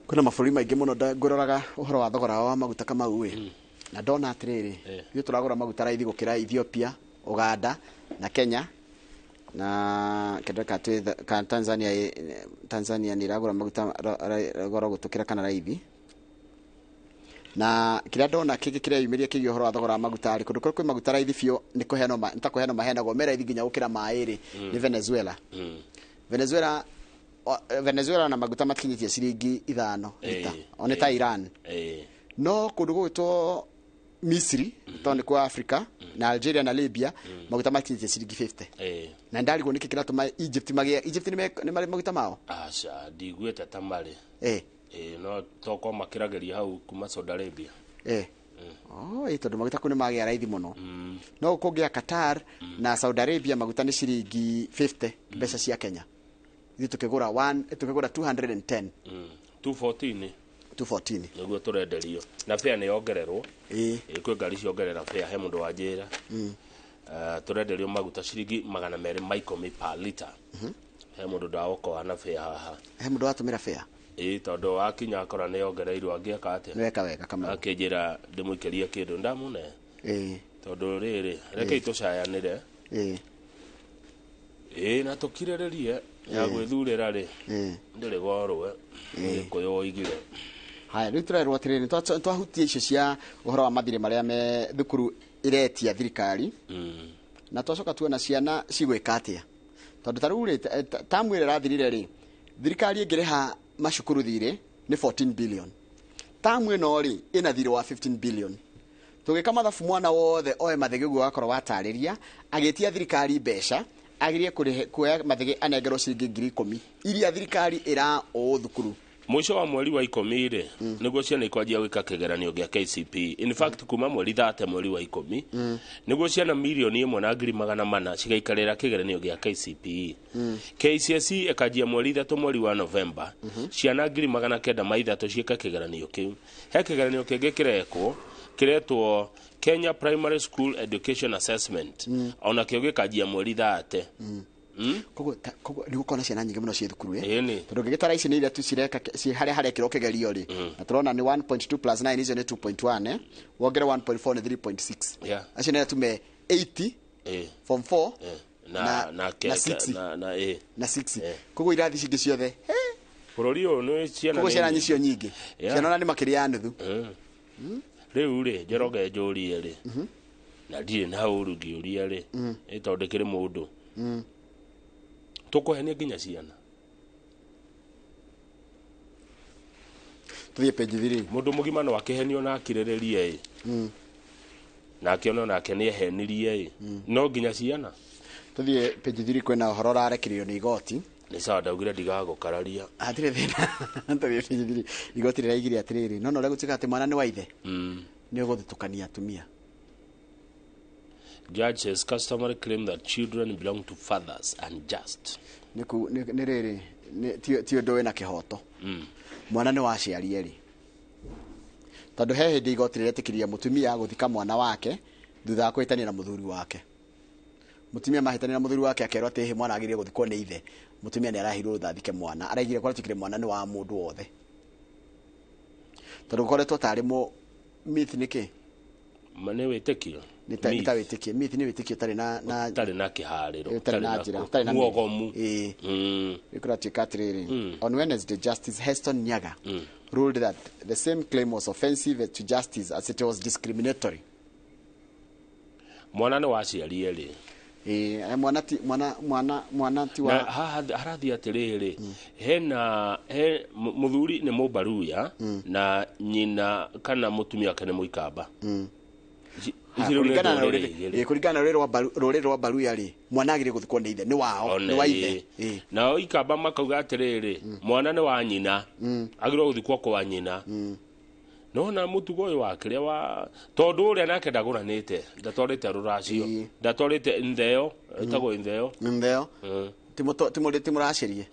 Kwĩna mabũrũri maingĩ mũno ngũroraga ũhoro wa thogora wa maguta Kamau ĩ, na ndona atĩrĩrĩ, ithuĩ tũragũra maguta raithi gũkĩra Ethiopia, Uganda na Kenya na kendo ka Tanzania. Tanzania nĩ ĩragũra maguta goro gũtũkĩra kana raithi. Na kĩrĩa ndona kĩngĩ kĩreyumĩria kĩgiĩ ũhoro wa thogora wa maguta rĩ, kũndũ kũrĩa kwĩ maguta raithi biũ nĩ kũheanwo nĩ ta kũheanwo maheanagwo me raithi nginya gũkĩra maĩ rĩ, nĩ Venezuela. Venezuela na maguta matikinyĩtie ciringi 5 lita, one ta Iran. No kũndũ gũgwĩtwo Misri, tondũ nĩ kwa Africa, na Algeria na Libya, maguta matikinyĩtie ciringi 50. Na ndarigwo nĩkĩ kĩratũma Egypt magĩe. Egypt nĩ marĩ maguta mao? Aca, ndiguĩte ta marĩ. No tokorwo makĩrageria hau kuma Saudi Arabia. Oh, tondũ maguta kũu nĩ magĩa raithi mũno. No kũngĩa Qatar na Saudi Arabia maguta nĩ ciringi 50 mbeca cia Kenya. Ithuĩ tũkĩgũra 210. 214. 214. Nĩguo tũrenderio. Na fare nĩ yongererwo. Kwĩ ngari ciongerera fare, he mũndũ wanjĩra. Tũrenderio maguta ciringi 210 per liter. He mũndũ ndaokoa na fare haha. He mũndũ watũmĩra fare? Tondũ wakinya akora nĩ yongereirwo, angĩeka atĩa? Nĩ weka wega Kamau. Akĩnjĩra ndĩmũikĩrie kĩndũ ndamũne. Tondũ rĩrĩ, rekei tũcayanĩre. Na tũkirĩrĩrie ya gwĩthurĩra rĩ, ndĩrĩ gorũe. Gĩkũyũ woigire. Haya, rĩu tũrerwo atĩrĩrĩ, nĩ twahutia icio cia ũhoro wa mathirĩ marĩa me thukuru iretia thirikari. Na twacoka tuona ciana cigwĩka atĩa. Tondũ ta rĩu rĩ, tamu ĩrĩa ĩrathirire rĩ, thirikari ĩngĩrĩha macukuru thirĩ nĩ 14 billion. Tamu ĩno rĩ, ĩna thirĩ wa 15 billion. Tũgĩka mathabu mwana wothe oe mathĩgĩ ũguo wakorwo watarĩria, agĩtia thirikari mbeca, agirie kuoya mathĩgĩ anengerwo ciringi 10,000 iria thirikari ĩra ũ thukuru. Mũico wa mweri wa 10 rĩ, nĩguo ciana ikwanjia gwĩka kĩgeranio gĩa KCPE. In fact, kuma mweri 30 mweri wa 10 nĩguo ciana 1,400,000 cigaikarĩra kĩgeranio gĩa KCPE. KCSE ĩkanjia mweri 3 mweri wa Novemba, ciana 903 ciĩka kĩgeranio kĩu. He kĩgeranio kĩngĩ kĩrekwo kĩretwo Kenya Primary School Education Assessment, ona kĩo gĩkanjia mweri 30. Koguo nĩ gũkorwo na ciana nyingĩ mũno ciĩ thukuru tondũ ngĩgĩtara ici nĩ iria tu cireka ci harĩa harekĩrwo kĩgerio rĩ, na tũrona nĩ 1.2 plus 9 icio nĩ 2.1, wongere 1.4 nĩ 3.6. Acio nĩ tu me 80 form 4 na 6 na 6. Koguo irathi cingĩ ciothe bũrũri ũyũ nĩ ciana. Koguo ciana nĩcio nyingĩ, ciana ona nĩ makĩria ya nuthu. Rĩu rĩ, Njoroge njũrie rĩ, na ndirĩ na ũru ngĩũria rĩ, tondũ ndĩkĩrĩ mũndũ. Tũkũhenia nginya ciana. Tũthiĩ page 3. Mũndũ mũgima no akĩhenio na akirĩrĩrie ĩ. Na akĩona onake nĩ ehenirie ĩ. No nginya ciana. Tũthiĩ page 3, kwĩna ũhoro ũrarekererio nĩ igoti. Nĩ sawa, ndaugire ndigagũkararia. Hatirĩ thĩna. Tũthiĩ page 3. Igoti rĩraigire atĩrĩrĩ, no ũrĩa gũtuĩka atĩ mwana nĩ wa ithe. Nĩ ũgũthutũkania atumia. Judge says customary claim that children belong to fathers unjust. Nĩ nĩ rĩrĩ ti ũndũ wĩna kĩhoto. Mwana nĩ wa aciari erĩ, tondũ he hĩndĩ igoti rĩretĩkĩria mũtumia gũthika mwana wake thutha wa kũhĩtania na mũthuri wake. Mũtumia mahĩtania na mũthuri wake akerwo atĩ hĩ mwana agĩrĩire gũthikwo nĩ ithe, mũtumia nĩ araheirwo rũtha athike mwana, araigire kwaratuĩkire mwana nĩ wa mũndũ wothe, tondũ gũkoretwo tarĩ myth nĩ kĩ? Nĩ wĩtĩkio. Nĩ ta wĩtĩkio. Myth nĩ wĩtĩkio ũtarĩ na ũtarĩ na kĩharĩro, ũtarĩ na njĩra, ũtarĩ na muogomu. Ĩĩ, kũratuĩka atĩrĩrĩ, on Wednesday Justice Heston Nyaga ruled that the same claim was offensive to justice as it was discriminatory. Mwana nĩ wa aciari erĩ. Ĩĩ, mwana ti mwana mwana mwana ti wa na haha harathiĩ atĩrĩrĩ, hena he mũthuri nĩ Mũbaruya na nyina kana mũtumia wake nĩ Mũikamba. Kũringana na rũrĩrĩ, kũringana na rũrĩrĩ rwa Baruya rĩ, mwana agĩrĩire gũthikwo nĩ ithe, nĩ wao, nĩ wa ithe. Nao Ikamba makauga atĩrĩrĩ, mwana nĩ wa nyina, agĩrĩirwo gũthikwo kwa nyina. Nona mũtugo ũyũ wa kĩrĩa wa tondũ ũrĩa nake ndagũranĩte, ndatwarĩte rũracio, ndatwarĩte ntheo, ĩtagwo ntheo. Ntheo. Timũracĩrie.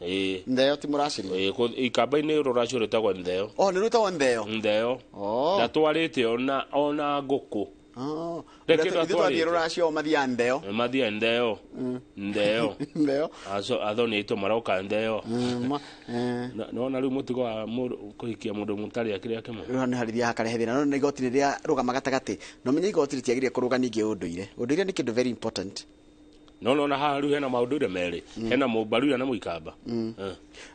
Ntheo timũracĩrie. Ikamba-inĩ rũracio rwĩtagwo ntheo. Oh, nĩ rwĩtagwo ntheo. Ntheo. Ndatwarĩte ona ngũkũ. Ithuĩ twathiĩ rũracio mathiaga ntheo. Mathiaga ntheo. Ntheo. Ntheo. Athoni aitũ maroka ntheo. Nona rĩu mũtugo wa kũhikia mũndũ mũtarĩ akĩrĩa kĩmwe. Rĩu nĩ harĩria hakarehe thĩna. No nĩ igoti rĩrĩa rũgama gatagatĩ. No menye igoti rĩtiagĩrĩire kũrũga ningĩ ũndũire. Ũndũire nĩ kĩndũ very important. No no na haha rĩu hena maũndũire merĩ, hena Mũbaruya na Mũikamba.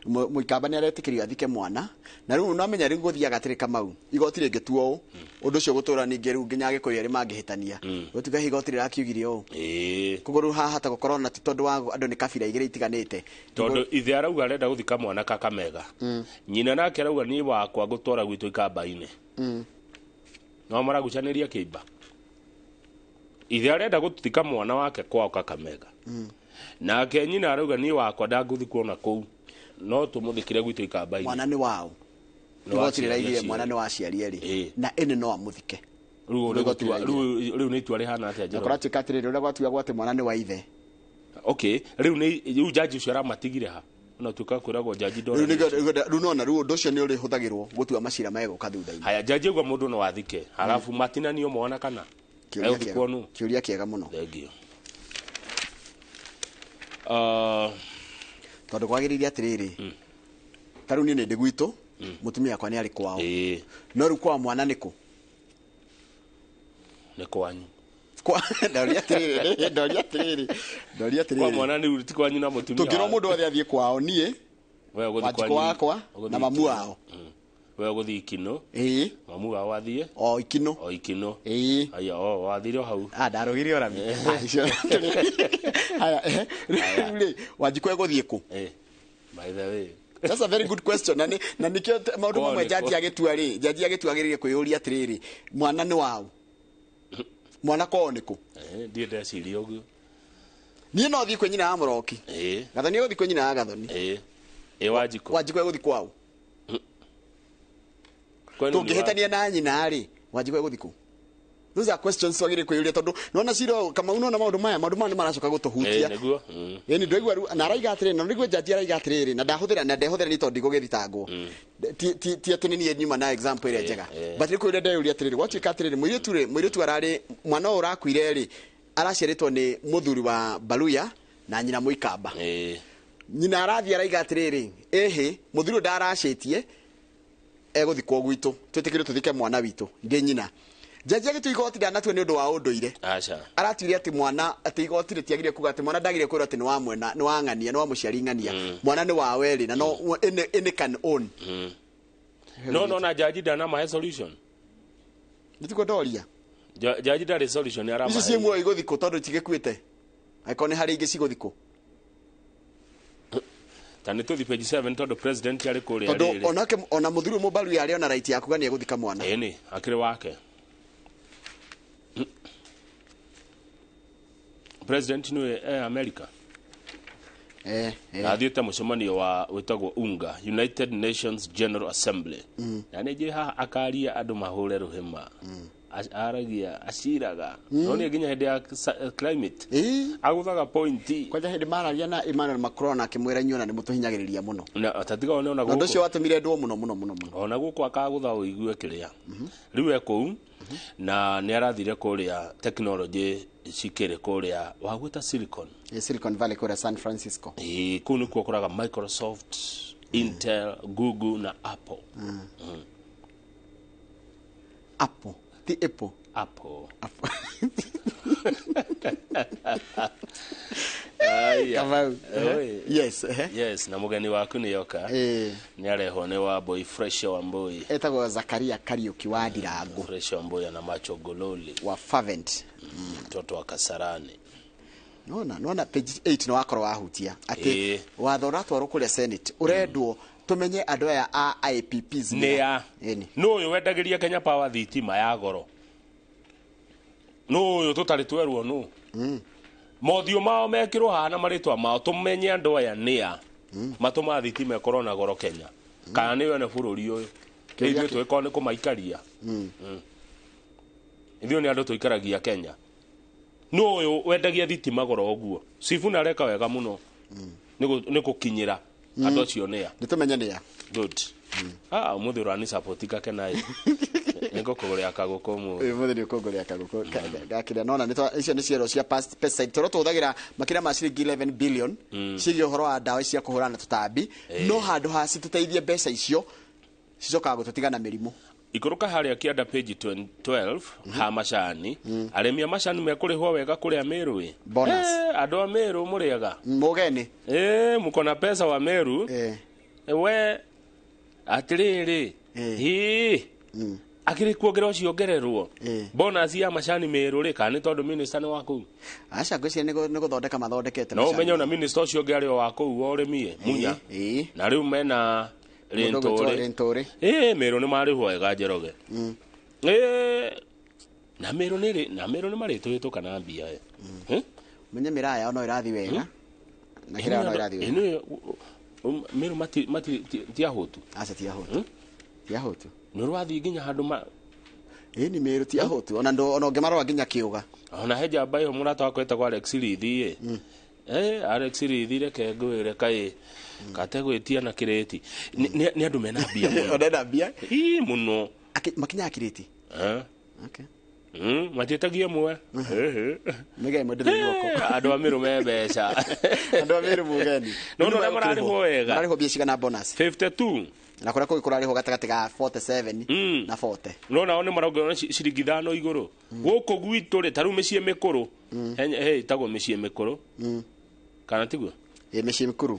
Mũikamba nĩ aretĩkĩrio athike mwana, na rĩu no menya rĩu gũthiaga atĩrĩ Kamau, igoti rĩngĩtua ũũ, ũndũ ũcio gũtũra ningĩ rĩu nginya Agĩkũyũ erĩ mangĩhĩtania, gũtuĩka igoti rĩrakiugire ũũ. Koguo rĩu haha hata gũkorwo na ti tondũ wa andũ nĩ kabira igĩrĩ itiganĩte, tondũ ithe arauga arenda gũthika mwana Kakamega, nyina nake arauga niĩ wakwa ngũtwara gwitũ Ikamba-inĩ. No maragucanĩria kĩimba. Ithe arenda gũthika mwana wake kwao Kakamega, nake nyina arauga niĩ wakwa ndangũthikwo na kũu, no tũmũthikire gwitũ Ikamba-inĩ. Mwana nĩ wao, igoti rĩraigire mwana nĩ wa aciari erĩ, na ĩnĩ no amũthike. Rĩu nĩ itua rĩhana atĩa Njoroge? Kũratuĩka atĩrĩrĩ, ũrĩa gwatuagwo atĩ mwana nĩ wa ithe. Okay, rĩu nĩ rĩu jaji ũcio aramatigire ha? No tuĩka kwĩragwo jaji ndora. Rĩu nona rĩu ũndũ ũcio nĩ ũrĩhũthagĩrwo gũtua macira megũka thutha-inĩ. Haya, jaji auga mũndũ no athike, halafu matinanio mwana kana? Kĩũria kĩega mũno. Thank you. Tondũ kwagĩrĩire atĩrĩrĩ, ta rĩu niĩ nĩ ndĩ gwitũ, mũtumia wakwa nĩ arĩ kwao, no rĩu kwa mwana nĩ kũ? Nĩ kwanyu. Ndoria atĩrĩrĩ, ndoria atĩrĩrĩ, ndoria atĩrĩrĩ. Kwa mwana nĩ ti kwanyu na mũtumia. Tũngĩrwo mũndũ othe athiĩ kwao, niĩ, Wanjikũ wakwa na mamu wao. We ũgũthiĩ Ikino. Ĩĩ. Mamu wao athiĩ? O Ikino. O Ikino. Ĩĩ. Aya, o wathire o hau. Ah, ndarũgire o rami. Haya, rĩu rĩ, Wanjikũ egũthiĩ kũ? By the way. That's a very good question. Na nĩkĩo maũndũ mamwe jaji agĩtua rĩ, jaji agĩtua agĩrĩire kwĩyũria atĩrĩrĩ, mwana nĩ waũ? Mwana kwao nĩ kũ? Ndiĩ ndeciria ũguo. Niĩ no thiĩ kwĩ nyina wa Mũroki. Gathoni egũthiĩ kwĩ nyina wa Gathoni. Ĩ Wanjikũ. Wanjikũ egũthiĩ kwao. Tũngĩhĩtania na nyina rĩ, Wanjikũ egũthiĩ kũ? Those are questions twagĩrĩire kwĩyũria tondũ nona cira Kamau nona maũndũ maya nĩ maracoka gũtũhutia. Nĩguo. Ĩni ndwaigua rĩu na araiga atĩrĩrĩ, na nĩguo jaji araiga atĩrĩrĩ, na ndahũthĩra na ndehũthĩra nĩ tondũ ndigũgĩthitangwo. Ti atĩ nĩ niĩ nyuma na example ĩrĩa njega. But nĩ kwĩyũria ndeyũria atĩrĩrĩ, gwatuĩka atĩrĩrĩ, mũirĩtu rĩ, mũirĩtu ararĩ mwana ũyũ ũrakuire rĩ, araciarĩtwo nĩ mũthuri wa Baruya na nyina Mũikamba. Nyina arathiĩ araiga atĩrĩrĩ, ĩhĩ, mũthuri ũyũ ndaracĩtie, egũthikwo gwitũ, twĩtĩkĩre tũthike mwana witũ, ndĩ nyina. Jaji agĩtua igoti ndanatua nĩ ũndũ wa ũndũire. Aca. Aratuire atĩ mwana, atĩ igoti rĩtiagĩrĩire kuga atĩ mwana ndagĩrĩire kwĩrwo atĩ nĩ wa mwena, nĩ wa ng'ania, nĩ wa mũciari ng'ania. Mwana nĩ wa werĩ na no any can own. No no na jaji ndanamahe solution. Nĩtiguo ndoria. Jaji ndarĩ solution aramahe. Ici ciĩ muoyo igũthikwo tondũ itigĩkuĩte. Angĩkorwo nĩ harĩ ingĩ cigũthikwo. Ta nĩ tũthiĩ page 7 tondũ president arĩ kũrĩa Tondũ rĩrĩ. onake ona mũthuri Mũbaru yarĩ ona right ya kuga nĩ egũthika mwana. Ĩni, akĩrĩ wake. President nĩwe America. Na athiĩte mũcemanio wa wĩtagwo UNGA, United Nations General Assembly. Na nĩ njũĩ haha akaria andũ mahũre rũhĩma. Aragia aciraga no nĩ nginya hĩndĩ ya climate agũthaga pointi. Kwanja hĩndĩ mararia na Emmanuel Macron akĩmwĩra inyuĩ na nĩ mũtũhinyagĩrĩria mũno. Na tatiga one ona Na ũndũ gũkũ. ũcio watũmire ndwo mũno mũno mũno mũno. Ona gũkũ akagũtha ũigue kĩrĩa rĩu e kũu na nĩ arathire kũrĩa technology cikĩrĩ kũrĩa wagwĩta Silicon. Silicon Valley kũrĩa San Francisco. Kũu nĩkuo ũkoraga Microsoft, Intel, Google na Apple. Apple ti Apple. Apple. Apple. Aya. Kamau. Oi. Yes. Yes, na mũgeni waku nĩ yoka. Nĩ arehwo nĩ Wambui, Fresh Wambui. Etagwo Zakaria Kariuki wa Ndirango. Fresh Wambui ana macho gololi. Wa Fervent. Mtoto wa Kasarani. Nona page 8 no wakorwo wahutia atĩ watho ũratwarwo kũrĩa Senate ũrendwo tumenye andũ aya a IPPs nĩ a nũ ũyũ wendagĩria Kenya Power thitima ya goro, nũ ũyũ tũtarĩ twerwo nũ mothiũ mao mekĩrwo haha na marĩtwa mao tũmenye andũ aya nĩ a matũmaga thitima ĩkorwo na goro Kenya kana nĩ wene bũrũri ũyũ ithuĩ tũgĩkorwo nĩ kũmaikaria. Ithuĩ nĩ andũ tũikaragia Kenya. Nũ ũyũ wendagia thitima goro ũguo? Sifuna areka wega mũno nĩ gũkinyĩra andũ acio nĩ a nĩ tũmenye nĩ a. Good. Ũmũthĩ ũrani support kake naĩ nĩngũkũgũrĩra kagũkũ ũmũthĩ. Ũmũthĩ nĩ ũkũngũrĩra kagũkũ gakĩrĩa nona icio nĩ ciero cia pesticide tũrĩa tũhũthagĩra makĩria ma ciringi 11 billion ciĩgiĩ ũhoro wa ndawa cia kũhũrana na tũtambi, no handũ ha citũteithie mbeca icio cicokaga gũtũtiga na mĩrimũ. Ikũrũka harĩa kĩanda page 12 ha macani. Arĩmi a macani mekũrĩhwo wega kũrĩa Meru ĩ. Bonus. Andũ a Meru mũrĩega mũgeni mko na pesa wa Meru. We atĩrĩrĩ ĩ akĩrĩ kuongerera ũcio ongererwo bonus ya macani Meru rĩ, kana nĩ tondũ minister nĩ wa kũu? Aca ngwĩciria nĩ gũthondeka mathondekete no macani. Ũmenye ona minister ũcio ũngĩ arĩ o wa kũu wa ũrĩmi Munya na rĩu mena Mũndũ ũgwĩtwo Rĩntũrĩ. Rĩntũrĩ. Meru nĩ marĩhwo wega Njoroge. Na Meru nĩ na Meru nĩ marĩtũhĩtũka na mbia. Menye mĩraa yao no ĩrathiĩ wega na kĩrĩa no ĩrathiĩ wega. Ĩno Meru mati mati ti ahũtu. Aca ti ahũtu. Ti ahũtu. Nĩ ũrathiĩ nginya handũ ma Ĩni Meru ti ahũtu ona ndo ona ũngĩmarora nginya kĩũga. Ona he njamba ĩyo mũrata wakwa etagwo Alex Rithi ĩ. Alex Rithi reke ngwĩre kaĩ kate gwĩtia na kĩrĩti. Nĩ andũ mena mbia mũno. Ona ena mbia? Ii mũno. Makinyaga kĩrĩti? Okay. Matiĩtagia ĩmwe. Mĩga ĩmwe ndĩrĩ guoko. Andũ a Meru me mbeca. Andũ a Meru mũgeni. No no mararĩhwo wega. Mararĩhwo mbia cigana bonus? 52. Na kũrĩa kũngĩ kũrarĩhwo gatagatĩ ga 47 na 40. No nao nĩ marongererwo ciringi 5 igũrũ. Gũkũ gwitũ rĩ ta rĩu mĩciĩ mĩkũrũ. He ĩtagwo mĩciĩ mĩkũrũ. Kana tiguo? Mĩciĩ mĩkũrũ.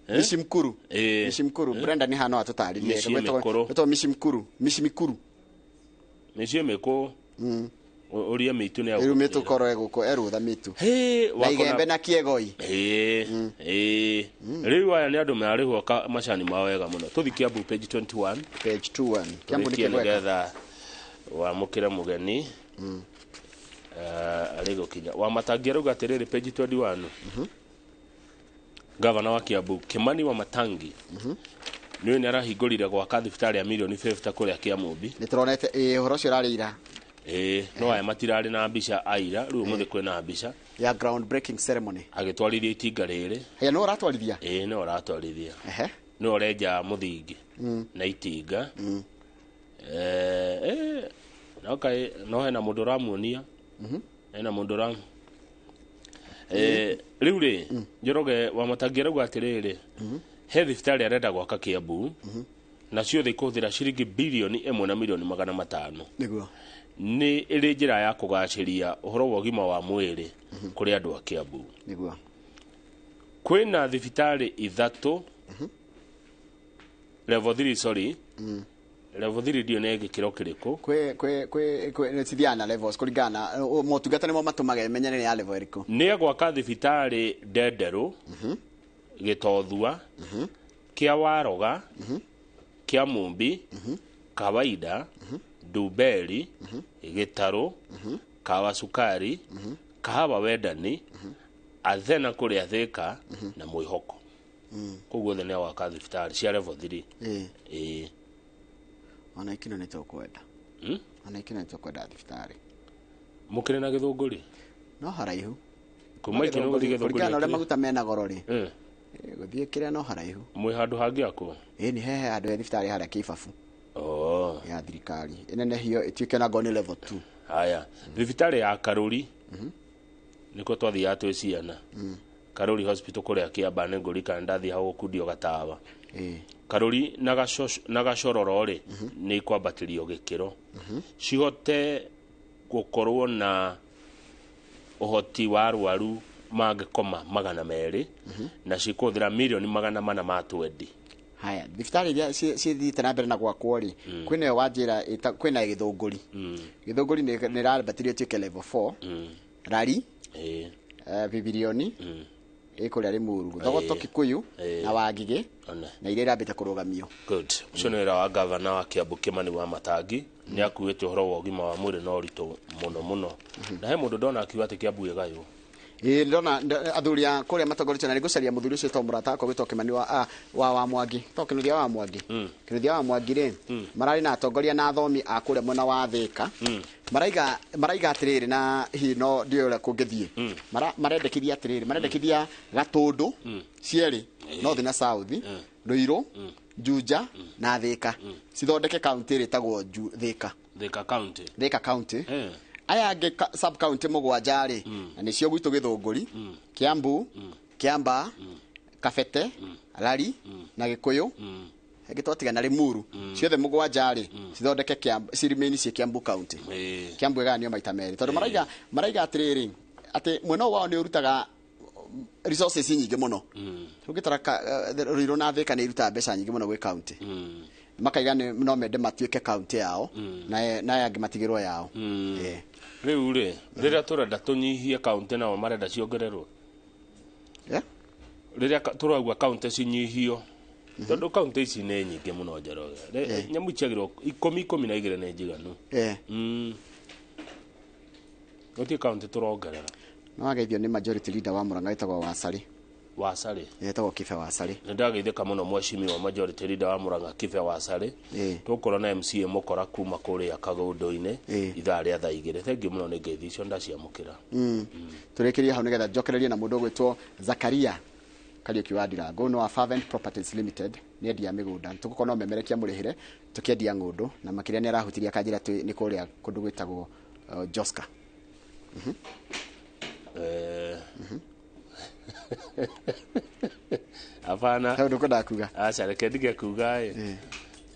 Mĩciĩ mĩkũrũ. Mĩciĩ mĩkũrũ. Brenda nĩ hano atũtarĩrie. Mĩciĩ mĩkũrũ. Ĩtagwo mĩciĩ mĩkũrũ. Mĩciĩ mĩkũrũ. Mĩciĩ mĩkũrũ. Ũria mĩitũ nĩ Rĩu mĩtũ korwo ĩgũkũ erũtha mĩtũ. Na igembe na kĩegoi. Rĩu aya nĩ andũ mararĩhwo macani mao wega mũno. Tũthiĩ Kiambu page 21. Page 21. Kiambu nĩ Tũrĩkie kĩgweka. nĩgetha wamũkĩre mũgeni. Arĩ gũkinya. Wamatangi arauga atĩrĩrĩ page 21. Gavana wa Kiambu Kimani Wamatangi nĩwe nĩ arahingũrire gwaka thibitarĩ ya milioni 50 kũrĩa Kĩamũmbi. Nĩ tũronete ũhoro ũcio ũrarĩ ira. No aya matirarĩ na mbica aira, rĩu ũmũthĩ kwĩna mbica ya ground breaking ceremony. Agĩtwarithia itinga rĩrĩ. Haya nĩ ũratwarithia? Nĩ ũratwarithia. Nĩ ũrenja mũthingi na itinga. No kaĩ no hena mũndũ ũramuonia. Hena mũndũ ũram rĩu rĩ Njoroge Wamatangi arauga atĩrĩrĩ he thibitarĩ arenda gwaka Kiambu na ciothe ikũhũthĩra ciringi bilioni 1 na milioni 500. Nĩguo. Nĩ ĩrĩ njĩra ya kũgacĩria ũhoro wa ũgima wa mwĩrĩ kũrĩ andũ a Kiambu. Nĩguo. Kwĩna thibitarĩ 3 level 3 sorry. Level 3 ndio nĩ gĩkĩro kĩrĩkũ? Kwĩ cithiaga na levels kũringana na motungata nĩmo matũmaga ĩmenyere nĩ ya level ĩrĩkũ. Nĩ gwaka thibitarĩ Ndenderũ, Gĩtothua, Kĩa Waroga, Kĩa Mumbi, Kawaida, Ndumberi, Gĩtarũ, Kawa Sukari, Kahawa Wendani, Athena kũrĩa Thĩka na Mwĩhoko. Koguo othe nĩ gwaka thibitarĩ cia level 3. Ona ikino nĩ tũkwenda. Ona ikeno nĩ tũkwenda thibitarĩ. Mũkĩrĩ na Gĩthũngũri? No haraihu. Kuma Ikeno gũthiĩ Gĩthũngũri. Kũringana na ũrĩa maguta mena goro rĩ. Gũthiĩ kĩrĩa no haraihu. Mwĩ handũ hangĩ akwo? Ĩĩ nĩ hehe handũ he thibitarĩ harĩa Kĩbabu. Oh. Ya thirikari. Ĩnenehio ĩtuĩke na ngoni level 2. Haya, thibitarĩ ya Karuri nĩkuo twathiaga twĩ ciana. Karuri Hospital kũrĩa Kĩamba nĩ ngũririkana ndathiĩ hau gũkundio gatawa. Karuri na Gacororo rĩ nĩ ikwambatĩrio gĩkĩro cihote gũkorwo na ũhoti wa arwaru mangĩkoma 200 na cikũhũthĩra mirioni 420. Haya, thibitarĩ iria cithiĩte na mbere na gwakwo rĩ, kwĩna ĩyo wanjĩra kwĩna Gĩthũngũri. Gĩthũngũri nĩ ĩrambatĩrio ĩtuĩke level 4. Rari, Bibirioni, ĩ kũrĩa Rĩmuru, Thogoto Kikuyu na Wangigĩ na iria irambĩte kũrũgamio. Good. Ũcio nĩ wĩra wa gavana wa Kiambu Kimani wa Matangi. Nĩ akuĩte ũhoro wa ũgima wa mwĩrĩ na ũritũ mũno mũno. Na he mũndũ ndona akiuga atĩ Kiambu ĩgaywo. Ĩĩ ndona athuri a kũrĩa matongoretio na nĩngũcaria mũthuri ũcio to mũrata wakwa gwĩtwo Kimani wa Mwangi. To Kĩnuthia wa Mwangi. Kĩnuthia wa Mwangi rĩ, mararĩ na atongoria na athomi a kũrĩa mwena wa Thĩka. Maraiga atĩrĩrĩ na hihi no ndiũĩ ũrĩa kũngĩthiĩ. Marendekithia atĩrĩrĩ, marendekithia Gatũndũ cierĩ, North na South, Ruiru, Juja na Thĩka. Cithondeke kaunti ĩrĩa ĩtagwo Thĩka. Thĩka County. Thĩka County. Aya angĩ sub county mũgwanja rĩ, na nĩcio gwitũ Gĩthũngũri, Kiambu, Kĩambaa, Kabete, Rari na Gĩkũyũ. Ĩngĩ twatiga na Rĩmuru. Ciothe mũgwanja rĩ, cithondeke ciremain ciĩ Kiambu County. Kiambu ĩgayanio maita merĩ. Tondũ maraiga atĩrĩrĩ, atĩ mwena ũyũ wao nĩ ũrutaga resources nyingĩ mũno. Ũngĩtara Ruiru na Thĩka nĩ irutaga mbeca nyingĩ mũno gwĩ county. Makaiga no mende matuĩke county yao na aya angĩ matigĩrwo yao. Rĩu rĩ, rĩrĩa tũrenda tũnyihie county nao marenda ciongererwo. Rĩrĩa tũrauga county cinyihio, tondũ county ici nĩ nyingĩ mũno Njoroge. Nyamũ ciagĩrĩirwo 10 12 nĩ njiganu. Gũtirĩ county tũrongerera. No wageithio nĩ majority leader wa Murang'a wĩtagwo Wasarĩ. Wasarĩ. Etagwo Kibe Wasarĩ. Nĩ ndageithĩka mũno mheshimiwa majority leader wa Murang'a Kibe Wasarĩ. Tũkorwo na MCA mũkora kuma kũrĩa Kagũndũ-inĩ ithaa rĩa thaa 2. Thengiũ mũno nĩ ngeithi icio ndaciamũkĩra. Tũrĩkĩrie hau nĩgetha njokererie na mũndũ ũgwĩtwo Zakaria Kariũki wa Ndirango no wa Fervent Properties Limited nĩ endia mĩgũnda. Tũgũkorwo no memerekia mũrĩhĩre tũkĩendia ng'ũndũ na makĩria nĩ arahutirie akanjĩra nĩ kũrĩa kũndũ gwĩtagwo Joska. Hapana. Hau ndũkwenda kuga. Aca reke ndige kuga ĩ.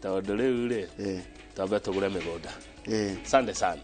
Tondũ rĩu rĩ, twambe tũgũre mĩgũnda. Sande sana.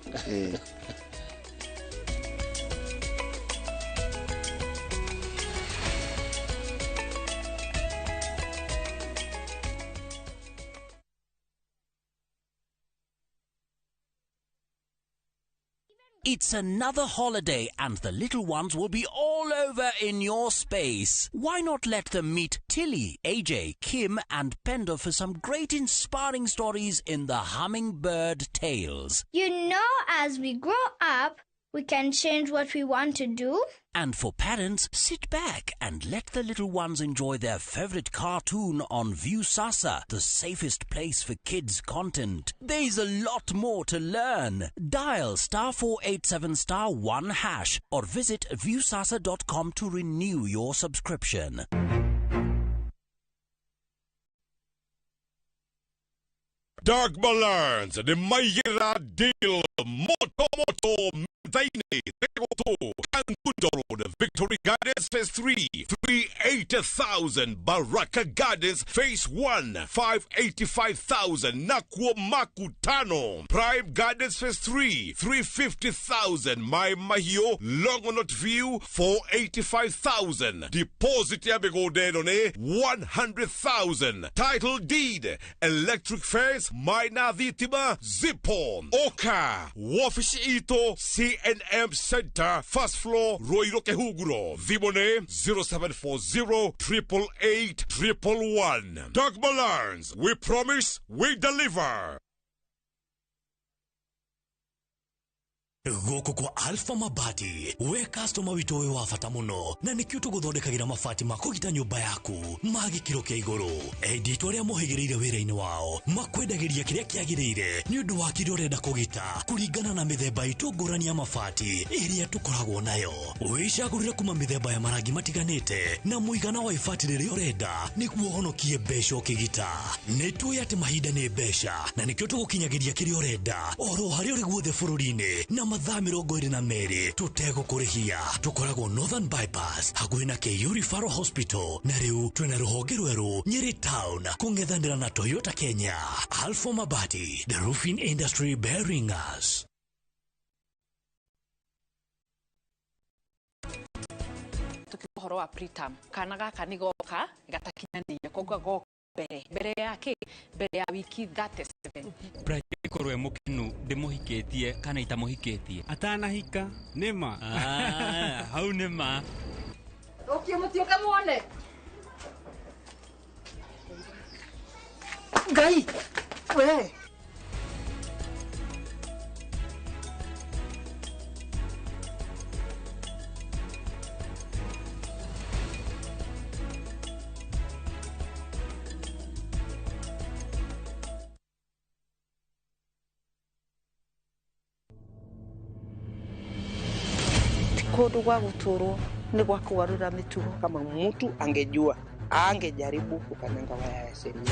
It's another holiday and the little ones will be all over in your space. Why not let them meet Tilly, AJ, Kim and Pendo for some great inspiring stories in the Hummingbird Tales. You know, as we grow up, we can change what we want to do. And for parents, sit back and let the little ones enjoy their favorite cartoon on Viusasa, the safest place for kids' content. There's a lot more to learn. Dial *487*1# or visit viusasa.com to renew your subscription. Dark Balance, the Mayera Deal, Moto Moto, Mthaini, Tegoto, Kangundo Road, Victory Gardens Phase 3, 380,000, Baraka Gardens Phase 1, 585,000, Nakwo Makutano, Prime Gardens Phase 3, 350,000, Mai Mahio, Longonot View, 485,000, Deposit ya mĩgũnda nĩ 100,000, Title Deed, Electric Fence, Maina Thitima, Zipo, Oka, Wabici itũ, CNM Center, First Floor, Ruiru Kehuguro, Thimũ nĩ 0740 888 111. Dogma Learns, we promise, we deliver. Gũkũ kwa Alpha Mabati, we customer witũ wĩ wa bata mũno, na nĩkĩo tũgũthondekagĩra mabati ma kũgita nyũmba yaku ma gĩkĩro kĩa igũrũ. Endia aitũ arĩa mohĩgĩrĩire wĩra-inĩ wao makwendagĩria kĩrĩa kĩagĩrĩire nĩ ũndũ wa kĩrĩa ũrenda kũgita kũringana na mĩthemba itũ ngũrani ya mabati ĩrĩa tũkoragwo nayo. Wĩcagũrĩre kuma mĩthemba ya marangi matiganĩte na mũigana wa ibati rĩrĩa ũrenda nĩguo ũhonokie mbeca ũkĩgita. Nĩ tũĩ atĩ mahinda nĩ mbeca na nĩkĩo tũgũkinyagĩria kĩrĩa ũrenda oro harĩa ũrĩ guothe bũrũri-inĩ na mathaa 22 tũtegũkũrĩhia. Tũkoragwo Northern Bypass hakuhĩ na KU Referral Hospital, na rĩu twĩna rũhonge rwerũ Nyeri Town kũng'ethanĩra na Toyota Kenya. Alpha Mabati, the roofing industry bearing us. Tukiuga ũhoro wa preterm, kana gaka nĩ goka gatakinyanĩire, koguo goka mbere yake, mbere ya wiki 37. Ikorwo e mũkenu ndĩmũhikĩtie kana itamũhikĩtie. Atanahika nĩ ma. Hau nĩ ma. Ũkie mũtiũke muone. Ngai we. Kundu gwa guturwo ni gwa kugarura mitugo. Kama mtu angejua angejaribu kukanyanga waya ya sheria.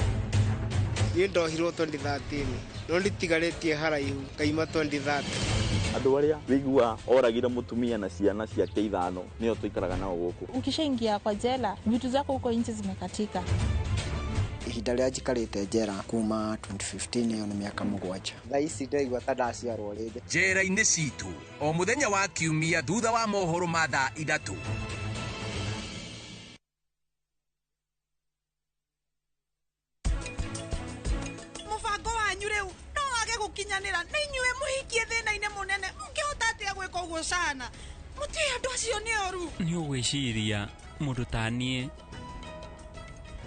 Niĩ ndohirwo 2013 no nditigarĩtie haraihu ngaima 2030. Andũ arĩa wĩigua oragire mũtumia na ciana ciake 5 nĩo tũikaraga nao gũkũ. Ukishaingia kwa jela vitu zako huko nje zimekatika. Ihinda rĩrĩa njikarĩte njera kuma 2015 ĩyo nĩ mĩaka 7. Thaa ici ndĩraigua ta ndaciarwo rĩngĩ. Njera-inĩ citũ o mũthenya wa kiumia thutha wa mohoro ma thaa 3. Mũbango wanyu rĩu no wage gũkinyanĩra, nĩ inyuĩ mũhikie thĩna-inĩ mũnene, mũngĩhota atĩa gwĩka ũguo sana? Mũtiũĩ andũ acio nĩ oru. Nĩ ũgwĩciria mũndũ ta niĩ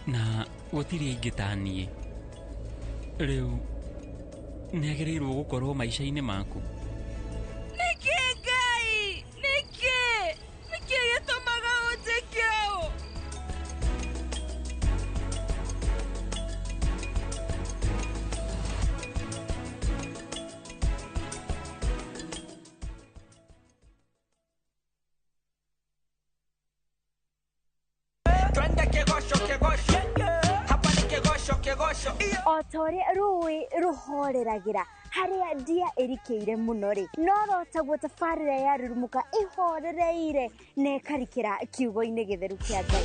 na gũtirĩ aingĩ ta niĩ rĩu nĩagĩrĩirwo gũkorwo maica-inĩ maku. Nĩkĩ Ngai? Nĩkĩ? Nĩkĩ gĩtũmaga ũnjĩke ũũ? Twende kegosho kegosho, hapa ni kegosho kegosho. O ta ũrĩa rũĩ rũhoreragira harĩa ndia ĩrikĩire mũno rĩ, no rotaguo tabarĩra ya Rurumuka ĩhorereire na ĩkarikĩra kiugo-inĩ gĩtheru kĩa Ngai.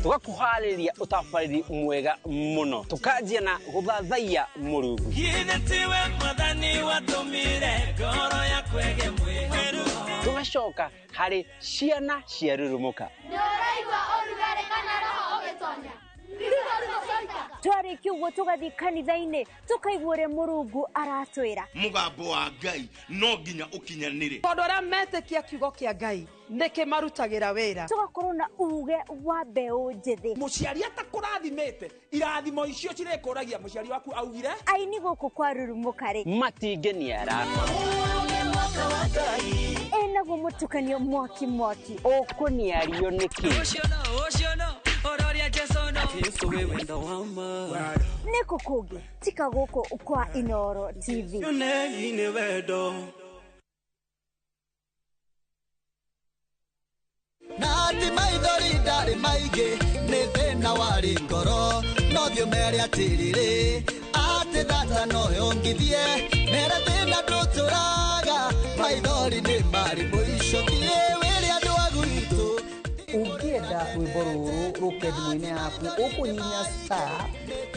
Tũgakũharĩria ũtabarĩri mwega mũno, tũkanjia na gũthathaiya Mũrungu. Githĩ tiwe Mwathani watũmire ngoro yakwa ĩgĩe mwĩhĩru. Tũgacoka harĩ ciana cia Rurumuka. Nĩũraigua ũrugarĩ kana roho ũgĩtonya? Twarĩkia ũguo tũgathiĩ kanitha-inĩ tũkaigua ũrĩa Mũrungu aratwĩra. Mũgambo wa Ngai no nginya ũkinyanĩre. Tondũ arĩa metĩkia kiugo kĩa Ngai nĩkĩmarutagĩra wĩra. Tũgakorwo na uge wa mbeũ njĩthĩ. Mũciari atakũrathimĩte irathimo icio cirĩkũragia mũciari waku augire. Aini gũkũ kwa Rurumuka rĩ matingĩniara. Ĩnaguo mũtukanio mwaki mwaki. Ũkũniario nĩkĩ? Nĩkũ kũngĩ tika gũkũ kwa Inooro TV. Na ti maithori ndarĩ maingĩ nĩ thĩna warĩ ngoro no thiĩ ũmere atĩrĩrĩ atĩ thata no yongithie mere thĩna ndũtũraga maithori nĩ marĩ mũico thiĩ wĩre andũ a gwitũ. Ũngĩenda rwĩmbo rũrũ rũke thimũ-inĩ yaku ũkũhihinya star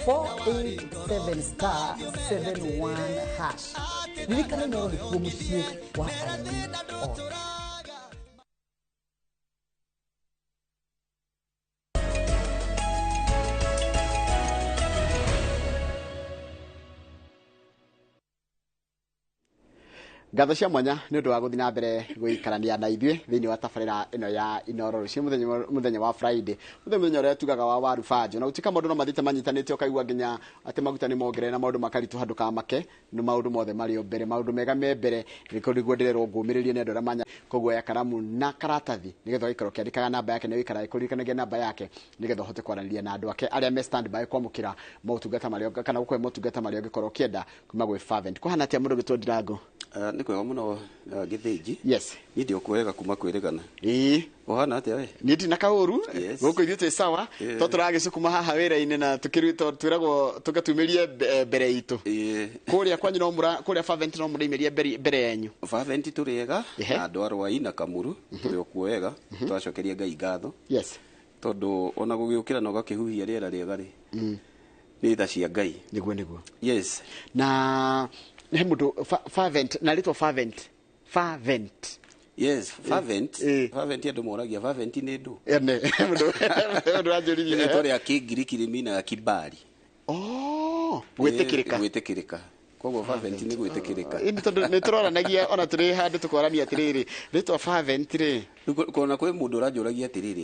487 star 71 hash. Ririkana Inooro nĩkuo mũciĩ wa aini othe. Ngatho cia mwanya nĩ ũndũ wa gũthiĩ na mbere gũikarania na ithuĩ thĩinĩ wa tabarĩra ĩno ya Inoro rũciũ mũthenya wa Friday, mũthenya ũrĩa tugaga wa waru banjo, na gũtuĩka maũndũ no mathiĩte manyitanĩte, ũkaigua nginya atĩ maguta nĩ mongerere na maũndũ makaritũha, ndũkamake, nĩ maũndũ mothe marĩ o mbere, maũndũ mega me mbere. Nĩkĩo nĩguo ndĩrerwo ngũmĩrĩrie nĩ andũ arĩa manya. Koguo ya karamu na karatathi nĩgetha ũgaikara ũkĩandĩkaga namba yake, na ũikara ĩkũririkanagia namba yake nĩgetha ũhote kwaranĩria na andũ ake arĩa me stand by kwamũkĩra motungata marĩa kana gũkũhe motungata marĩa ũngĩkorwo ũkĩenda kuma gwĩ Fervent. Kũhana atĩa mũndũ ũgĩtwo Ndirango? Nĩ kwega mũno, Gĩthĩnji. Yes. Niĩ ndĩ kwega kuma kwĩrĩgana. Ĩĩ. Ũhana atĩa we? Niĩ ndina kaũru. Yes. Gũkũ ithuĩ twĩ sawa. To tũragĩcukuma haha wĩra-inĩ na tũkĩrutwo twĩragwo tũgatumĩrie mbere itũ. Kũrĩa kwanyu no mũra kũrĩa Fervent no mũraimĩria mbere yanyu. Fervent tũrĩ ega na andũ a Rwai na Kamuru tũrĩ o kuo wega, tũracokeria Ngai ngatho. Yes. Tondũ ona gũgĩũkĩra na ũgakĩhuhia rĩera rĩega rĩ, nĩ tha cia Ngai. Nĩguo nĩguo. Yes. Na he mũndũ Fervent na rĩtwa Fervent. Fervent. Yes, Fervent. Fervent andũ moragia Fervent nĩ ndũ. Ene, mũndũ anjũririe. Nĩ rĩtwa rĩa Kĩngiriki rĩminaga kibali. Oh, gwĩtĩkĩrĩka. Gwĩtĩkĩrĩka. Koguo Fervent nĩ gwĩtĩkĩrĩka. Ĩndĩ tondũ nĩ tũroranagia ona tũrĩ handũ tũkorania atĩrĩrĩ, rĩtwa Fervent rĩ. Kona kwĩ mũndũ ũranjũragia atĩrĩrĩ,